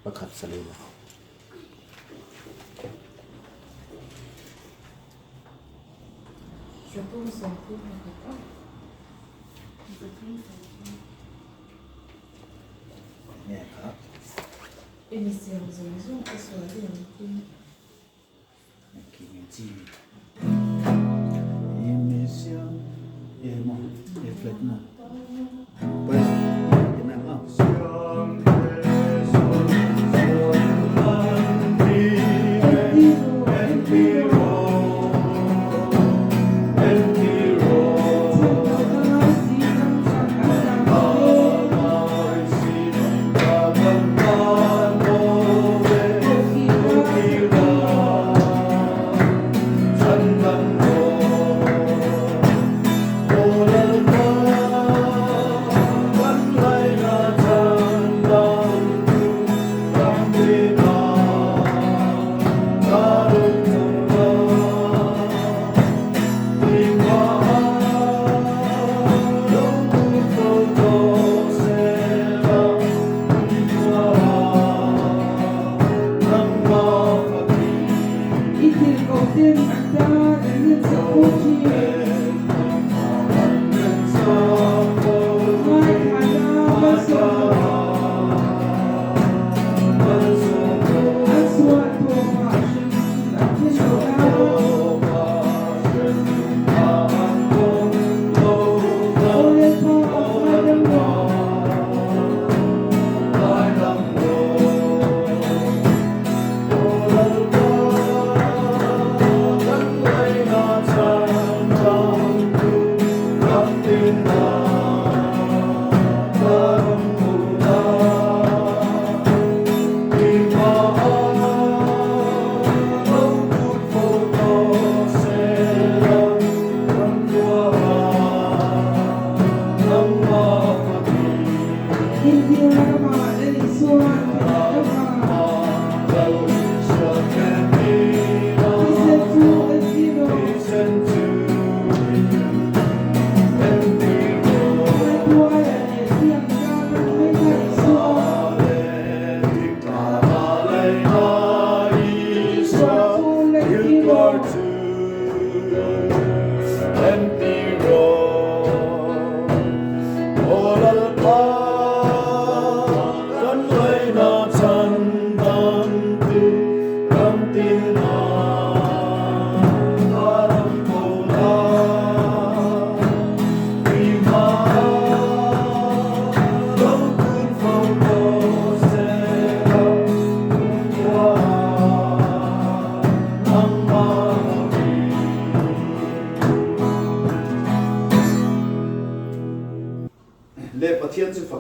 Pakhat sa lila. Nge kha.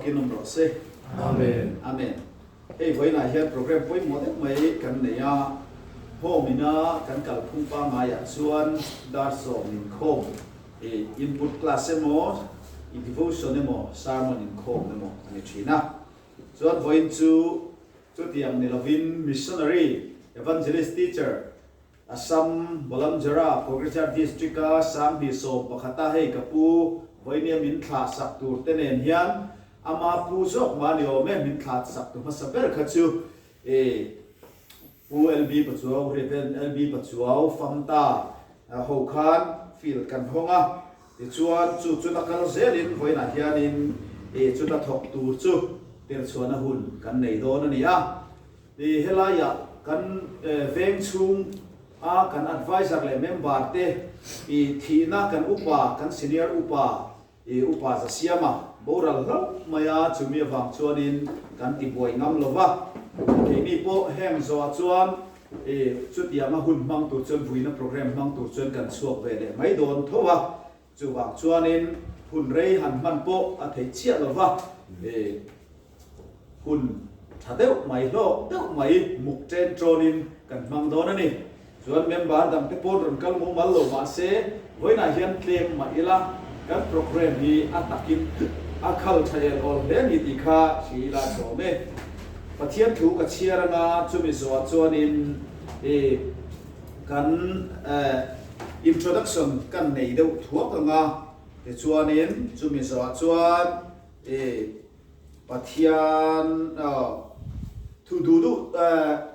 fakin awm rawh se. Amen. Amen. Hei vawiinah hian program pawimawh deuh mai kan nei a, home ina kan kalphung pangaiah chuan dar sawm inkhawm, input class emaw, i devotion emaw, sermon inkhawm emaw a ni thin a. Chuan vawiin chu chutiang ni lovin missionary, evangelist teacher, Assam, Bolamjara, Kokrajhar District-a 2011 a hei ka pu vawinia min thlah sak tur te nen hian ama pu zawk mah ni awm e, min thlah sak tu hmasa ber kha chu e Pu LB Pachuau, Rev. LB Pachuau Famta ho khan field kan hawng a, tichuan chu chu la kal zelin vawiinah hianin e chuta thawk tur chu tirchhuahna hun kan nei dawn a ni a. I helaiah kan veng chhung a kan adviser leh member te i thihna kan upa, kan senior upa i upa za siam a, boral hlauh mai a, chumi avang chuanin kan ti buai ngam lo va. Keini pawh heng zawhah chuan i chutianga hun hmang tur chuan vuina program hmang tur chuan kan chhuak ve leh mai dawn tho a, chuvang chuanin hun rei han hman pawh a theih chiah lo va. I Hun tha deuh mai, hlawk deuh mai muk chen tawnin kan hmang dawn a ni. Chuan member dangte pawn rawn kal mumal lo mah se, vawiinah hian tlem mah ila kan program hi a takin a khal tha el awl hle a ni tih kha hri ila sawm e. Pathian thu ka chhiar anga chumi zawhah chuanin i kan introduction kan nei deuh thuak anga tichuanin chumi zawhah chuan i Pathian thu duh duh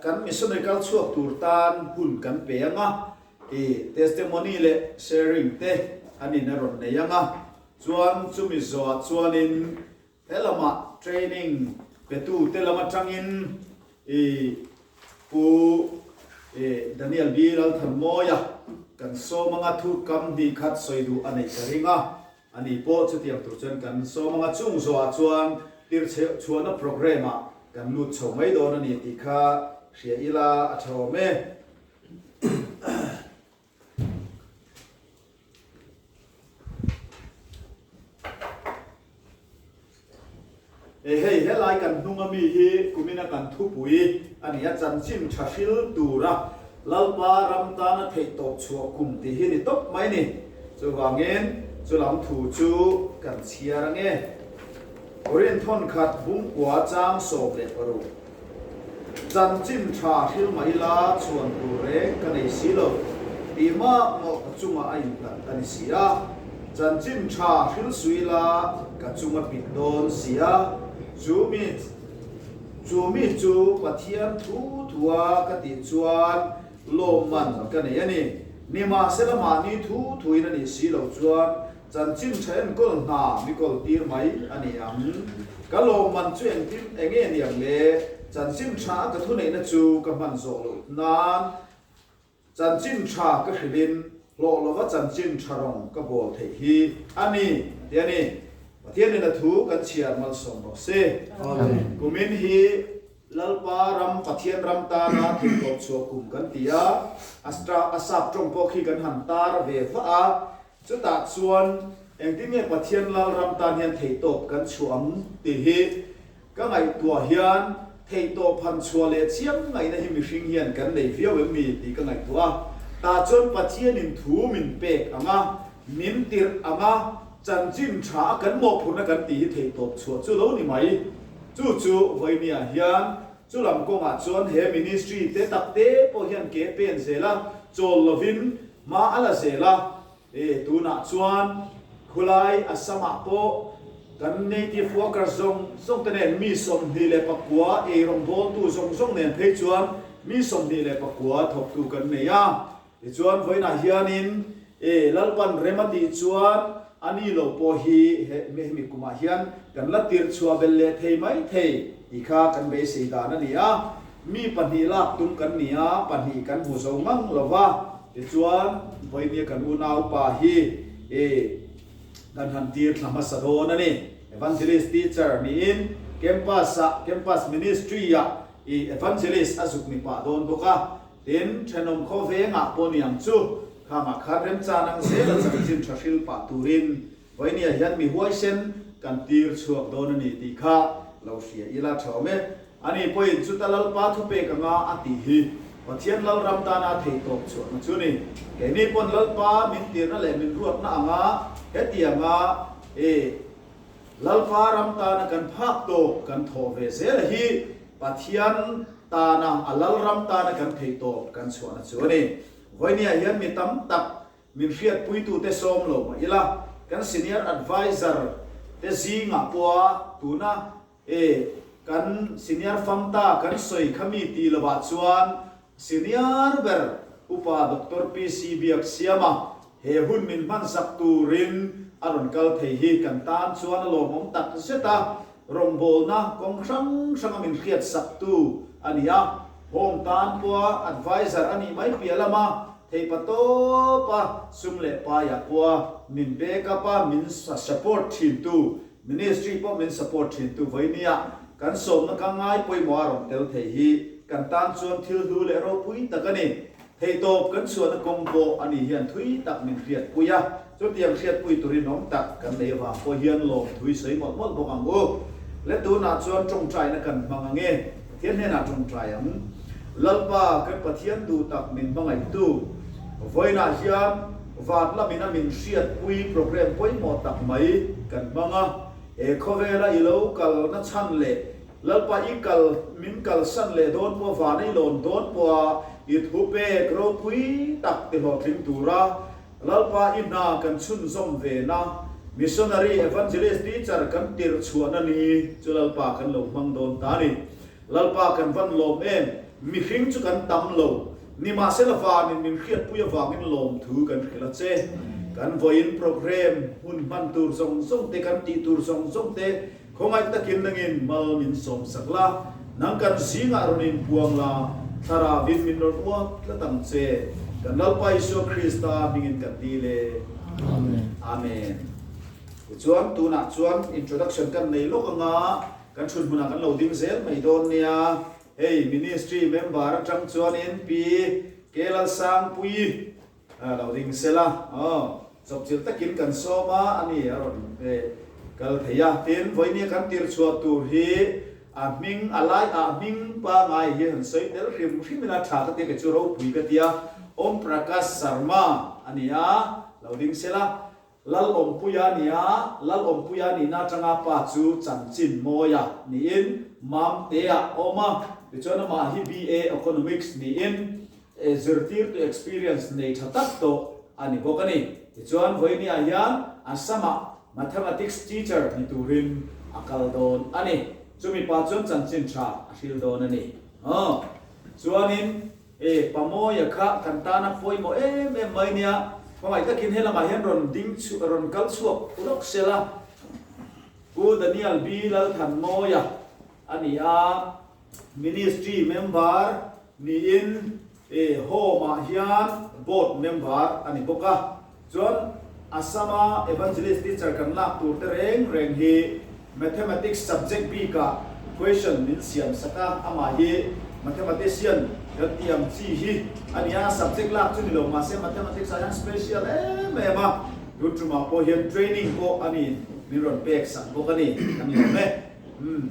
kan missionary kal chhuak tur tan hun kan pe ang a, i testimony leh sharing te an in a rawn nei ang a, chuan chumi zawhah chuanin he lamah training petu te lam atangin i Pu Daniel B. Lalthanmawia kan sawm anga thu kam hnih khat sawi duh a neih ka ring a. Ani pawh chutiang tur chuan kan sawm anga chung zawhah chuan tirh chhuahna programme ah kan lut chho mai dawn a ni tih kha hria ila a tha awm e. E hei, helai kan hnung ami hi kumina kan thupui a ni a, chanchin tha hril tura Lalpa ram tana theih tawp chhuah kum tih hi ni tawp mai ni. Chuvangin chulam thu chu kan chhiar ange. Korin thawnkhat bungkua chang 16. Chanchin tha hril mah ila chhuan tur reng ka nei si lo tih mak mawh ka chungah a inhlat a ni si a. Chanchin tha hril sui ila ka chung a pit dawn si a. Chu mi chu mi chu Pathian thu thua ka tih chuan lawmman ka nei a ni. Nimahsela mahni thu thuin a nih si loh chuan Chanchin tha enkawl hna mi kawl tir mai a ni ang. Ka lawmman chu engtin eng nge ni ang le? Chanchin tha a ka thuneihna chu ka hman zawh loh nan chanchin tha ka hrilhin hlawh lova chanchin tha rawng ka bawl theih hi a ni ti a ni. Pathianin a thu kan chhiar malsawm rawh se. Kumin hi Lalpa ram Pathian ram tana theihtawp chhuah kum kan ti a, a sap tawng pawh khi kan han tar ve vah a, Chutah chuan engtin nge Pathian Lalram tan hian theihtawp kan chhuah ang tih hi ka ngaihtuah hian theihtawp han chhuah leh chiam ngaihna hi mihring hian kan nei viau em mi tih ka ngaihtuah a. Tah chuan Pathianin thu min pek ang a, min tirh ang a, chanchin tha a kan mawhphurhna kan tih hi theihtawp chhuah chu lo ni mai. Chu chu vawinia hian chulam kawngah chuan he ministry te tak te pawh hian ke pen zel a, chawl lovin Hma a la zel a, e tunah chuan khulai Assam-ah pawh kan native workers zawng zawng te nen mi 29 eirawngbawltu zawng zawng nen phei chuan mi 29 thawktu kan nei a. Tichuan vawiinah hianin e Lalpan rem a tih chuan a ni lo pawh hi he hemi kumah hian kan la tirh chhuah belh leh thei mai thei tih kha kan beisei dan a ni a. Mi pahnih lak tum kan ni a, pahnih kan hmu zo ngang lo va, tichuan vawinia kan unaupa hi i kan han tir thla hmasa dawn a ni. Evangelist teacher niin campus-ah, campus ministry-ah i evangelist a zuk ni pah dawn bawk a, tin thenawm khawvengah pawh ni ang chu, khangah khan remchan ang zel a chanchin tha hril pah turin Vawinia hian mi huaisen kan tir chhuak dawn a ni tih kha lo hria ila tha awm e. Ani pawhin chuta Lalpa thupek anga a tih hi Pathian Lalram tana theihtawp chhuahna chu ni. Keini pawn Lalpa min tirna leh min ruatna anga hetianga e Lalpa ram tana kan phak tawk kan thawh ve zel a hi Pathian tana a Lalram tana kan theihtawp kan chhuahna chu a ni. Vawinia hian mi tam tak Min hriatpuitute sawm lo mah ila, kan Senior Adviser te zingah pawha tuna e kan Senior famta kan sawi kha mi tih lovah chuan Senior ber Upa Doctor PC Biaksiama he hun min hmansak turin a rawn kal thei hi kan tan chuan a lawmawm tak zet a, rawngbawlna kawng hrang hranga min hriatsaktu a ni a, Home tan pawha Adviser a nih mai piah lama Theipa tawp a, sum leh paiah pawh a min back up a, min support thintu, ministry pawh min support thintu vawinia kan sawmna ka ngai pawimawh a rawn tel thei hi kan tan chuan thil hlu leh ropui tak a ni. Theihtawp kan chhuahna kawng pawh ani hian thui tak min hriatpui a, chutiang hriatpui turin awm tak kan nei avang pawh hian lawm thui sawi mawlh mawlh bawk ang u. Le tunah chuan tawngtaina kan hmang ang e. Pathian hnenah tawngtai ang. Lalpa, kan Pathian duh tak min hmangaihtu, vawiinah hian van lamin a min hriatpui program pawimawh tak mai kan hmang a. He khawvela i lo kalna chhan leh Lalpa i kal min kalsan leh dawn pawh van i lawn dawn pawha i thu pek ropui tak ti hlawhtling tura Lalpa i hna kan chhunzawm ve na, Missionary Evangelist Teacher kan tirh chhuahna ni chu Lalpa kan lo hmang dawn ta a ni. Lalpa kan van lawm em? Mihring chu kan tam lo. Nimahsela vanin min hriatpui avangin lawmthu kan hrilh a che. Kan vawiin program hun hman tur zawng zawng te, kan tih tur zawng zawng te khawngaih takin nangin mal min sawmsak la, nang kan zingah rawn inpuang la, Thlaravin min rawn uap tlat ang che. Kan Lalpa Isua Krista hmingin kan dil e. Amen. Amen. Tichuan tunah chuan introduction kan nei lawk anga, Kan chhun hmunah kan lo ding zel mai dawn nia. Hei Ministry member atang chuanin Pi Kelalsangpuii lo ding sela aw chawpchilh takin kan sawm a, ani a rawn kal thei a. Tin, vawinia kan tir chhuah tur hi a hming a lai ah hming pangai hi han sawi tel hrim hrim ila tha ka tia kei chu ropui ka tia. Om Prakash Sharma a ni a, lo ding sela. Lalawmpuia nia, Lalawmpuia nihna atanga pa chu chanchin mawia niin Mamtea a awm a, tichuan amah hi BA Economics niin zirtirtu experience nei tha tak tawh a ni bawk a ni. Tichuan vawinia hian Assam-ah Mathematics teacher ni turin a kal dawn a ni. Chumi pa chuan chanchin tha a hril dawn a ni. Aw. Chuanin. E, Pamawia kha kan tana pawimawh em em mai nia, hmangaih takin he lamah hian rawn ding chhuah, rawn kal chhuak lawk sel a. Pu Daniel B. Lalthanmawia a ni a, Ministry member niin e, Home-ah hian Board member a ni bawk a. Chuan Assam-a Evangelist teacher kan lak tur te reng reng hi Mathematics subject bikah question min siam sak a, amah hi Mathematician kan tih ang chi hi a ni a, subject lak chu ni lo mahse Mathematics ah hian special em em a, tun tumah pawh hian training pawh a ni min rawn pek sak bawk a ni, kan lawm e. Umm.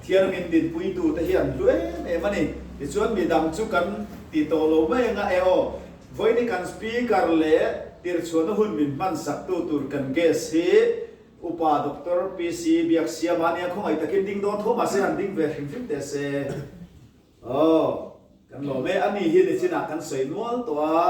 Thian min dinpuitu te hi an hlu em em a ni. Tichuan midang chu kan ti tawh lo mai anga e aw. Vawiini kan Speaker leh tirchhuahna hun min hmansaktu tur kan guest hi Upa Doctor PC Biaksiama a nia, khawngaih takin ding dawn tho mahse han ding ve hrim hrim teh se. Aw, kan lawm e. Ani hi nichinah kan sawi nual tawh a,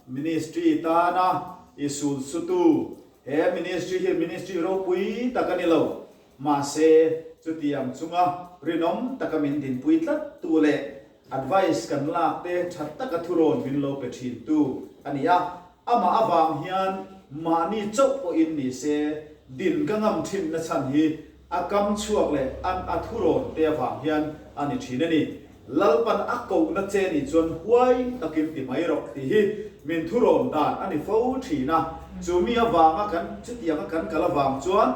Ministry tana i sulsutu, he Ministry hi Ministry ropui tak a ni lo, mahse chutiang chunga rinawm taka min dinpui tlat tu leh Advice kan lak te tha taka thurawn min lo pe thin tu a ni a, amah avang hian mahni chauh pawhin ni se din ka ngam thin na chhan hi a kam chhuak leh an a thurawn te avang hian a ni thin a ni. Lalpan a kohna che nih chuan huai takin ti mai rawh tih hi min thurawn dan a ni fo thin a, chu mi avanga kan chutianga kan kal avang chuan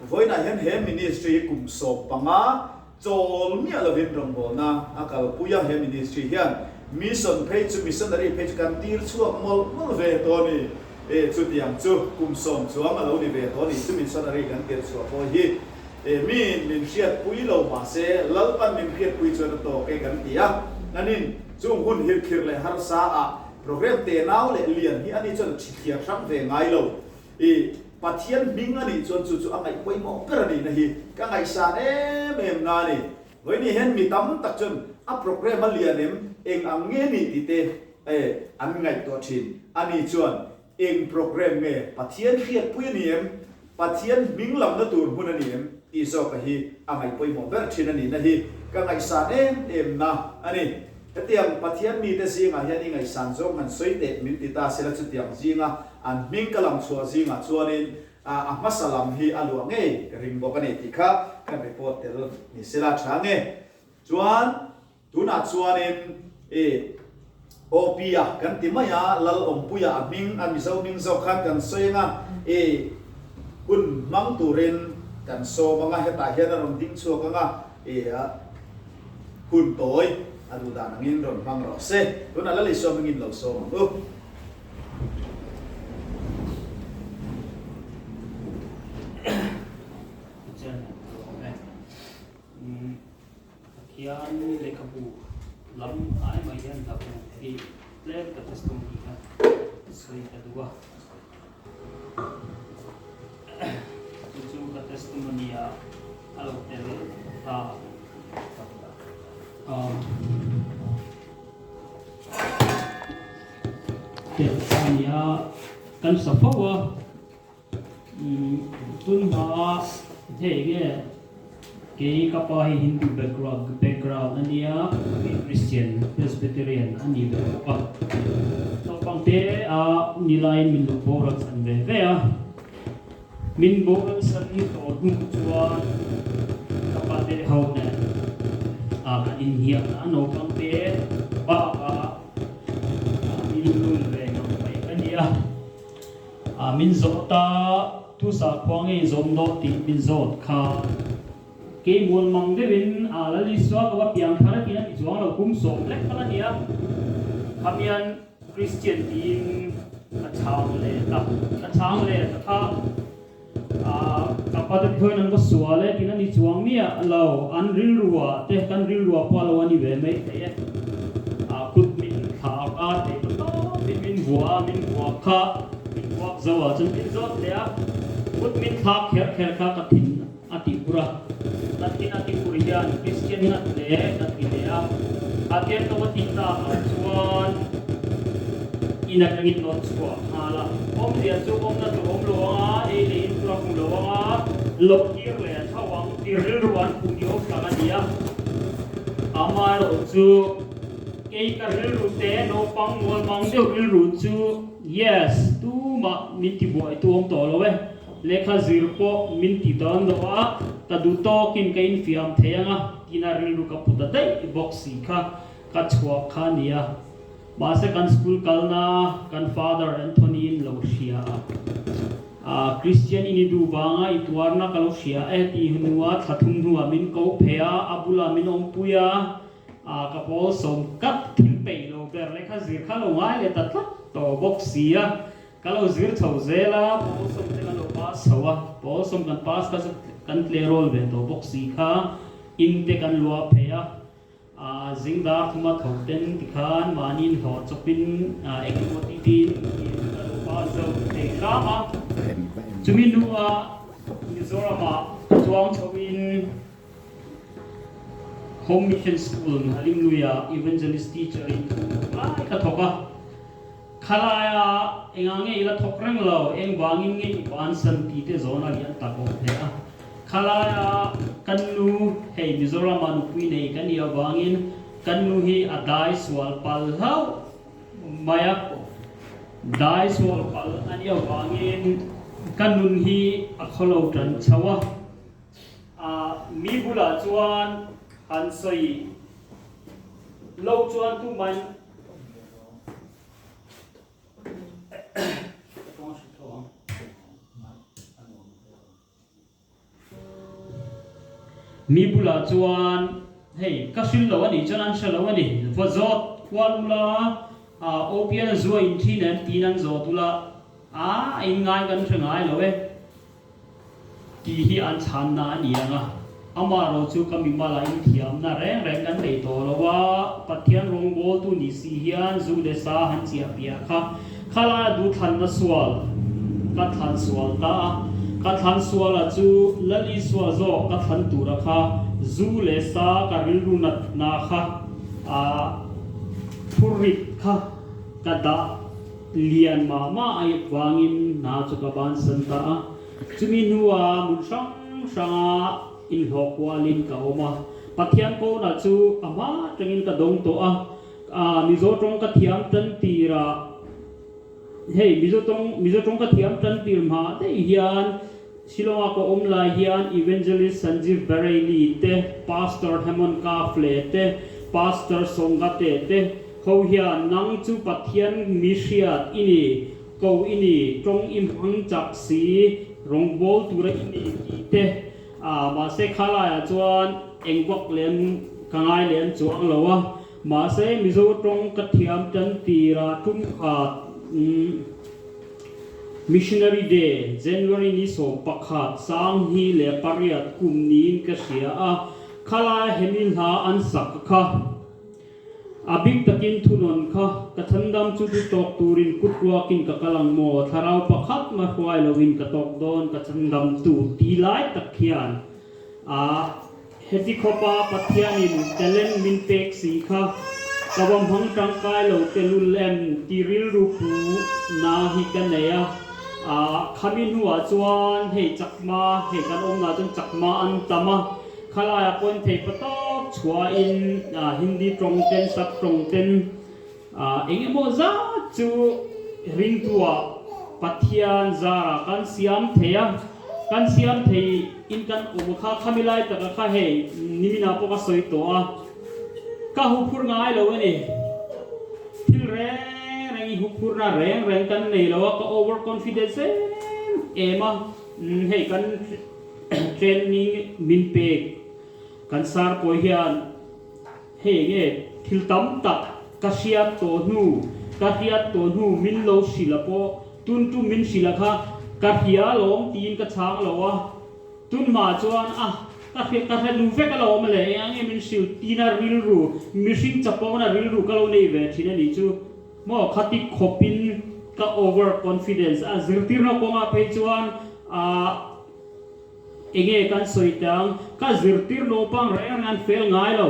vawiinah hian he ministry hi kum 15 Chawl miah lovin rawngbawlna a kalpui a, he ministry hian mission phei chu missionary phei chu kan tir chhuak mawlh mawlh ve tawh a ni. E chutiang chu kum sawm chuang a lo ni ve tawh a ni chu missionary kan tirh chhuah pawh hi e miin min hriatpui lo mahse Lalpan min hriatpui chuan a tawk e kan ti a. Nanin chung hun hirkhir leh harsa ah program tenau leh lian hi ani chuan a thithiar hrang ve ngai lo. I Pathian hming a nih chuan chu chu a ngaih pawimawh ber a nihna hi ka ngaihsan em em na a ni. Vawiin hian mi tam tak chuan a program a lian em, eng ang nge nih tih te an ngaihtuah thin. A ni chuan eng program nge Pathian hriatpui a ni em, Pathian hming lamna tur hmun a ni em tih zawka hi a ngaih pawimawh ber thin a nihna hi ka ngaihsan em em na a ni. Hetiang Pathian mite zingah hian i ngaihsan zawng han sawi teh min ti ta sela chutiang zinga an hming ka lam chhuah zingah chuanin a hmasa lam hi a luah ngei ka ring bawk a ni tih kha kan report tel ni sela tha nge. Chuan tunah chuanin i OP-a kan ti mai a, Lalawmpuia a hming a Mizo hming zawk khan kan sawi anga i hun hmang turin kan sawm anga hetah hian a rawn ding chhuak anga i Hun tawi a duh dan angin rawn hmang rawh se. Tunah Lal Isua hmingin lo sawm ang u. Pathian a awm e. Pathian lehkhabu lam ai mai hian hlabu hi tlem ka testimony kha sawi ka duh a. Chu chu ka testimony ah a lo tel ta a. Tel ta a ni a, kan sa fo a. Tun hma hei nge kei ka pa hi Hindu background background a nia, Christian Presbyterian a ni ve bawk a. Naupang te a nilaiin min lo boral san ve ve a. Min boral san tawh hnu chuan ka pa te ho nen a kan inhnial a, naupang te bakah min lun ve ngam mai ka nia. A min zawh ta, tu sakhua nge i zawm dawh tih min zawt kha. Kei mual mang deuhin a Lal Isua ka va piang thar a tiin a ti chuang lo, kum sawm lek kal a nia. Khamian Kristian tiin ka chhang let a, ka chhang let a kha. Ka pate thuin an va sual e tiin a ni chuang miah lo, an rilruah te kan rilruah pawh a lo a ni ve mai thei e. Kut min thlak a, thei ta tawpin min vua a, min vua kha min vuak zo ah chuan min zawt leh a, kut min thlak kher kher kha ka thin a tih pur a, ka thin a tih pur hian Kristian ngat hle ka ti leh a, Pathian ka va tih tak ah chuan in atangin nawt chhuah nghal a, awmzia chu awmna tur awm lo ang a, ei leh in tur a hmu lo ang a, lo kir leh a chho ang tih rilru an phu ni awm tak a ni a. Amaherawhchu kei ka rilru te naupang mual mang deuh rilru chu yes tumah min ti buai tu awm tawh lo e, lehkha zir pawh min ti dawn lo a, ka duh tawkin ka infiam thei ang a tina rilru ka put a daih bawk si kha ka chhuak kha a nia. Mahse kan school kalna kan Father Anthony in lo hria a, a Christian in i duh vanga i tuarna ka lo hria e tih hnua thla thum hnuah min ko phei a, a bulah min awmpui a, a ka pawl sawm kat thil peih lo ber leh kha zir kha lo ngai leh ta tlat tawh bawk si a, ka lo zir chho zel a, pawl sawm te kan lo pass chho a, pawl sawm kan pass kha chu kan tleirawl ve tawh bawk si kha in te kan luah phei a. A zing dar thuma tho ten tikhan mahni inhlawh chawpin eng emaw ti tiin ka lo pa zo thei hram a. Chumi hnuah Mizoramah chuang chhoin Home Mission School Halimluia Evangelist Teacher in thu lai ka thawk a. Khalaia engah nge i la thawk reng lo, engvangin nge i bansan tih te zawn a lian tak awm hle a. Khalaia kan nu hei Mizorama nupui nei ka nih avangin kan nu hi a dai sual pal hlauh mai a. Dai sual pal a nih avangin ka nun hi a khawlo tan chho a. Mi bulah chuan han sawi lo chuan tumahin Mi bulah chuan hei ka hrilh lo a nih chuan an hre lo a ni, va zawt kual ula, Opian a zuah in thin em tiin an zawt ula. A, a inngai kan hre ngai lo e. Tih hi an chhanna a ni ang a, amaherawh chu ka mimal ah inthiamna reng reng kan nei tawh lo a, Pathian rawngbawltu ni si hian zu leh sa han chiah piah kha khalai a duhthlanna sual ka thlan sual ta a, ka thlan sual a chu Lal Isua zawk ka thlan tura kha zu leh sa ka rilru natna kha a phurrit kha ka dah Lian mah mah aih vangin hna chu ka bansan ta a, chumi hnuah hmun hrang hranga inhlawh kualin ka awm a. Pathian kona chu a hma atangin ka dawng tawh a, Mizo tawng ka thiam tan tirah hei Mizo tawng Mizo tawng ka thiam tan tir hma daih hian Shillong-a ka awm lai hian Evangelist Sanjeev Bareilly te, Pastor Hemant Kafle te, Pastor Songate te ho hian nang chu Pathian mi hriat i ni, ko i ni, tawng i hmang chak si, rawngbâwl tura i ni tih te a, mahse khalaiah chuan eng vak lem ka ngai lem chuang lo a, mahse Mizo tawng ka thiam tan tirah tum khat umm. Missionary Day, January ni 11, 2008 kum niin ka hria a, khalai hemi hla an sak kha a bik takin thunawn kha ka chhandam chu chu tawk turin kut ruakin ka kal ang maw, thlarau pakhat ma hruai loin ka tawk dawn ka chhandam tu ti lai tak khian A, heti khawpa Pathianin talent min pek si kha ka va hmang tangkai lo tehlul em ti rilru pu na hi ka nei a. A, khami hnuah chuan hei chakma, hei kan awmnah chuan chakma an tam a, khalaiah pawhin thei patawp chhuahin Hindi tawng ten, sap tawng ten, Eng emaw zat chu ringtuah Pathian zarah kan siam thei a, kan siam thei in kan awm kha khami lai taka kha hei niminah pawh ka sawi tawh a, ka huphur ngai lo a ni. Thil reng reng i huphurna reng reng kan nei lo a, ka over confidence em em a, hei kan training min pek kan sar pawh hian Hei nge thil tam tak ka hriat tawh hnu, ka hriat tawh hnu min lo hrilh a pawh tun tum min hrilh a kha ka hria alawm tiin ka chhang lo a, tun hma chuan a ka hria ka hre lu vek alawm le eng ang nge min hrilh tina rilru mihring chapona rilru ka lo nei ve thin a nih chu maw khati khawpin ka over confidence a zirtirna kawngah phei chuan ah Enge kan sawi tang, ka zirtir naupang reng reng an fel ngai lo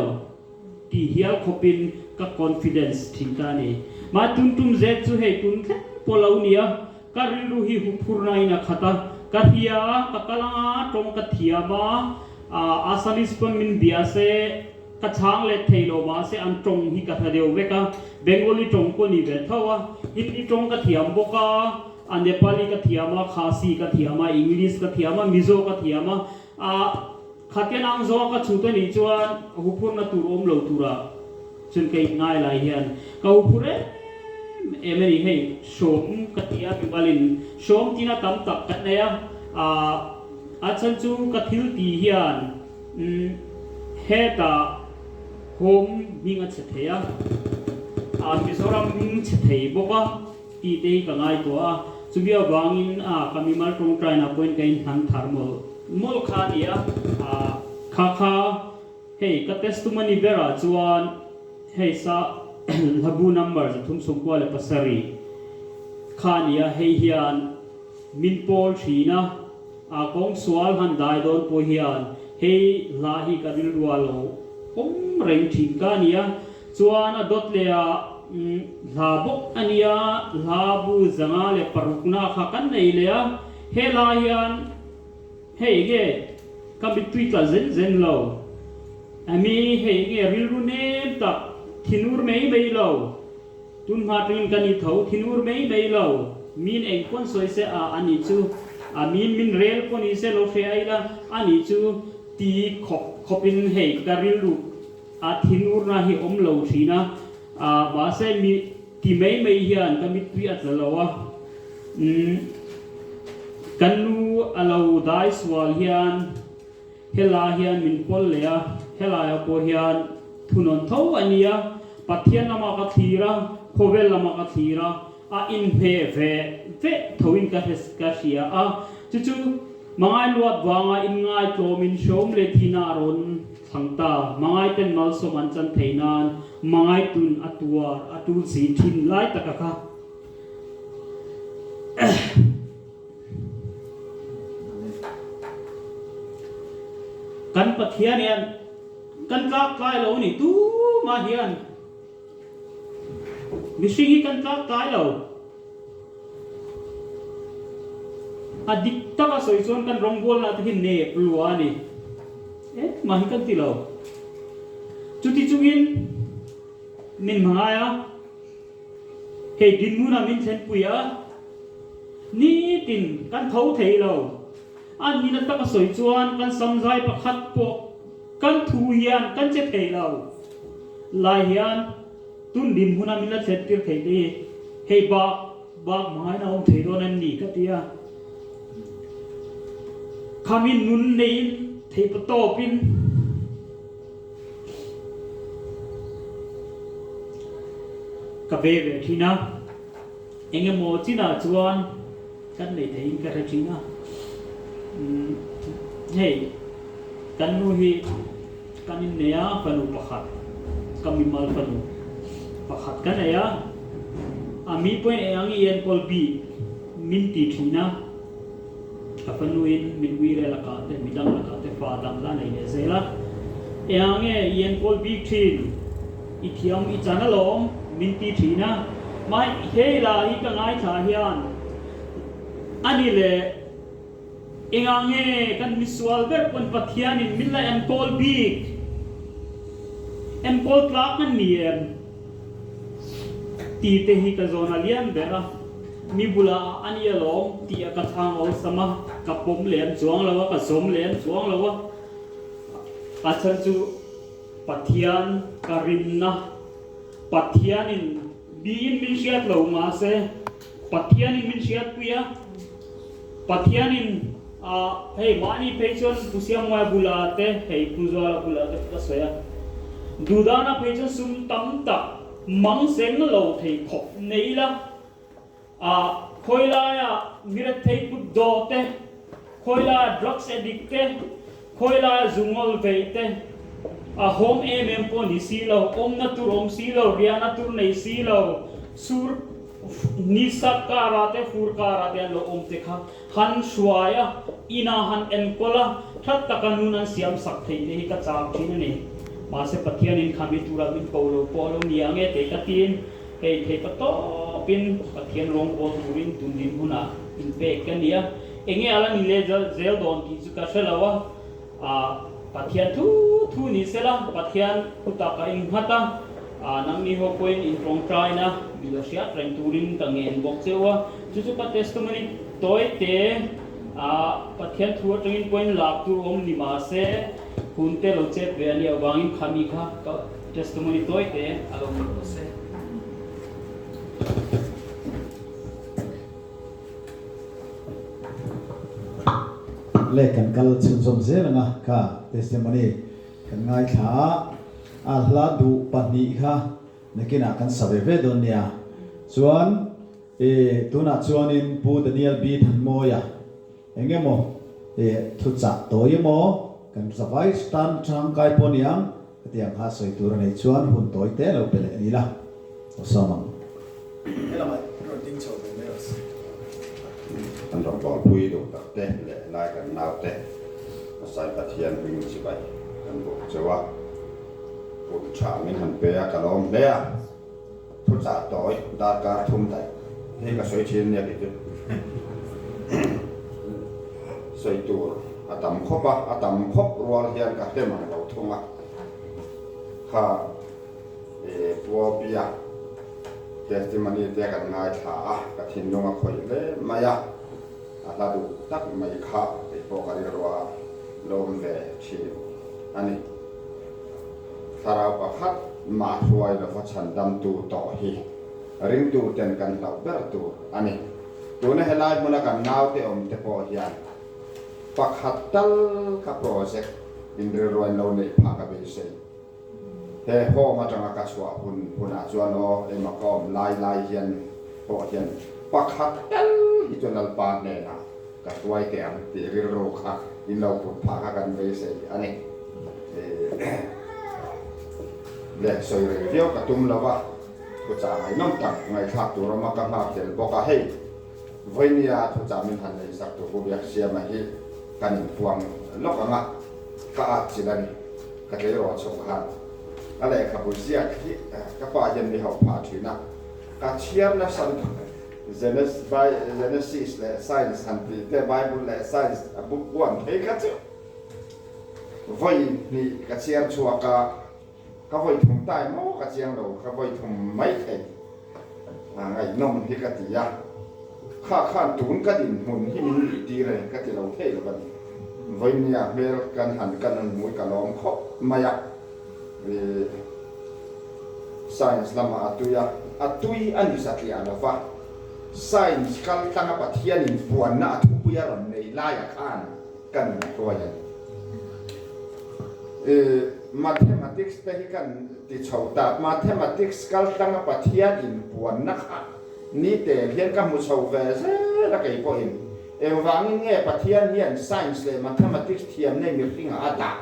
tih hial khawpin ka confidence thin ta a ni. Mah tum tum zet chu hei tun thleng pawh lo nia, ka rilru hi huphurna in a khat a, ka hria a, ka kal anga tawng ka thiam a, Assamese pawn min bia se ka chhang let thei lo mahse an tawng hi ka hre deuh vek a, Bengali tawng pawh ni ve tho a, Hindi tawng ka thiam bawk a, A Nepali ka thiam a, Khasi ka thiam a, English ka thiam a, Mizo ka thiam a, a Khatia nang zawnga ka chhut a nih chuan huphurna tur awm lo tura chuan ka inngai lai hian ka huphur em em a ni. Hei hrawm ka ti a, mimalin hrawm tina tam tak kan nei a, a a chhan chu ka thil ti hian hetah home hming a chhe thei a, a Mizoram hming chhe thei bawk a. Tih te hi ka ngaihtuah a, chumi avangin a ka mimal tawngtaina pawhin ka inhlan thar mawlh mawlh kha a ni a, kha kha hei ka testimony berah chuan hei sa hlabu number 397 kha a ni a, hei hian min pawl thin a, a kawng sual han dai dawn pawh hian hei hla hi ka rilru a lo awm reng thin ka a ni a, Chuan a dawt leh ah hla bawk a nia, hla bu 506 na kha kan nei leh a, he lai hian hei nge ka mittui tla zen zen lo, ami hei nge rilru nem tak thinur mai mai lo, tun hma tangin ka ni tho thinur mai mai lo, min eng pawn sawi se a a nih chu, a min min rel pawh ni se lo hre a ila a nih chu ti khawp khawpin hei ka rilru A thinurna hi awm lo thin a, mahse mi ti mai mai hian ka mittui a tla lo a, umm ka nu a lo dai sual hian helai hian min pawl leh a, helaiah pawh hian thunawn tho a nia, Pathian lamah ka thlir a, khawvel lamah ka thlir a. a inhmeh ve vek thoin ka ka hria a, chu chu Mangai luat vanga inngaitlawmin hreawm leh thihna a rawn thlang ta. Mangaiten malsawm an chan theih nan Mangaitun a tuar a tul si thin lai taka kha. Kan Pathian hian kan tlak tlai lo a ni tumah hian mihring hi kan tlak tlai lo. A dik taka sawi chuan kan rawngbawlna te hi nep lua a ni. Engmah hi kan ti lo. Chuti chungin min hmangai a. Hei dinhmunah min thlenpui a, nitin kan tho thei lo. A nihna taka sawi chuan kan samzai pakhat pawh kan thu hian kan che thei lo. Lai hian tun dinhmunah min la thlentir thei te hi hei bak bak hmangaihna a awm thei dawn em ni ka ti a. Khami nun neiin theihpatawpin. Ka ve ve thin a, eng emaw chinah chuan kan nei theiin ka hre thin a. Hei kan nu hi kan innei a, fanu pakhat, ka mimal fanu pakhat ka nei a, a mi pawhin eng ang i enkawl bik min ti thin a. Ka fanuin min uire lakah te, midang lakah te fa dang la nei leh zel a. Eng nge i enkawl bik thin? I thiam i chan alawm min ti thin a. Mai hei la hi ka ngaithla hian a ni le, engah nge kan misual ber pawn Pathianin min la enkawl bik? Enkawl tlak an ni em? Tih te hi ka zawn a lian ber a. Mi bulah a ni alawm tih a ka chhang awlsam a, ka pawm lem chuang lo a, ka zawm lem chuang lo a. A chhan chu Pathian ka rinna, Pathianin miin min hriat lo mahse Pathianin min hriatpui a, Pathianin hei mahni phei chuan Pu Siammuaia bulah te, hei Pu Zuala bulah te ka sawi a, Dudana phei chuan sum tam tak mang seng lo thei khawp nei ila, A khawi laia mirethei kut dawh te, khawi laia drugs addict te, khawi laia zu ngawl veih te, a hawm em em pawh ni si lo, awmna tur awm si lo, riahna tur nei si lo, sur nisat karah te, fur karah te an lo awm te kha han hruai a, inah han enkawl a, that taka nun an siam sak theih te hi ka chak thin a ni. Mahse Pathianin khami tura min ko lo pawh a lo ni ang e tei ka tiin, Hei thei pa tawpin Pathian rawngbawl turin tun din hunah inpek ka ni a, enge a la ni leh zel dawn tih chu ka hre lo a, ah Pathian thu thu ni sela Pathian kutah ka innghat a, ah nangni ho pawhin intawngtaina mi lo hriat reng turin ka ngen bawk cheu a, chu chu ka testimony tawi te ah Pathian thu atangin pawhin lak tur awm ni mahse hun te lo chet ve a nih avangin khami kha ka Testimony tawi te a lo ni tawh se. Le kan kal chhunzawm zel anga kha testimony kan ngaithla a, a hla duh pahnih kha nakinah kan sa ve ve dawn nia. Chuan i tunah chuanin Pu Daniel B Thanmawia Eng emaw eh thuchah tawi emaw kan zavai tan tangkai pawh niang hetiang kha sawi tur a neih chuan hun tawi te lo pe leh ni la aw sawm ang. Helamah rawn ding chho ve mai rawh se. Kan rawngbawlpui duh tak te leh lai kan nau te Masai Pathian hming chibai kan buk cheu a, hun tha min han pe a ka lawm hle a. Thuchah tawi darkar thum daih hei ka sawi thin ania kei chu sawi tur a tam khawp a, a tam khawp rual hian ka hre mang lo thung a, kha e Puapia testimony te kan ngaithla a, ka thinlung a khawih hle mai a, a hla duh tak mai kha kei pawh ka rilrua lawm ve thin a ni. Thlarau pakhat mah hruai lova chhandamtu tawh hi ringtu ten kan hlauh ber tur a ni. Tuna helai hmuna kan naute awm te pawh hian pakhat tal ka project inrilruain lo neih phah ka beisei. He home atanga ka chhuah hun hunah chuan aw emaw ka awm lai lai hian. pawh hian pakhat tel hi chu Lalpa hnenah ka hruai teh ang tih rilru kha in lo put phah kha kan beisei a ni. Le sawi rei viau ka tum lo va, thuchah ngaihnawm tak ngaihthlak tur awm a ka nghak tel bawk a, hei vawinia thuchah min han nei sak tur Pu Biaksiama hi kan inpuang lawk ang a, ka at chilh a ni, ka tleirawl chho khan a lehkhabu ziak hi ka pa hian mi hauh phah thin a, ka chhiar nasa lutuk. Genesis leh Science han tih te, Bible leh Science a book one phei kha chu vawi hnih ka chhiar chhuak a, ka vawi thum ta emaw ka chiang lo, ka vawi thum mai thei ngaihnawm hi ka ti a, kha khan tun ka dinhmun hi min nih tir e ka ti lo thei lo a ni. Vawinia hmel kan han kan han hmui ka lawm khawp mai a. Science lamah a tui a, a tui a ni satliah lo va, Science kal tlanga Pathianin puanna a thupui a rawn nei laiah khan ka nun a hruai a ni. Mathematics te hi kan ti chho tak, Mathematics kal tlanga Pathian inpuanna kha ni tel hian ka hmu chho ve zel a kei pawhin. Engvangin nge Pathian hian Science leh Mathematics thiamna i mihringah a dah?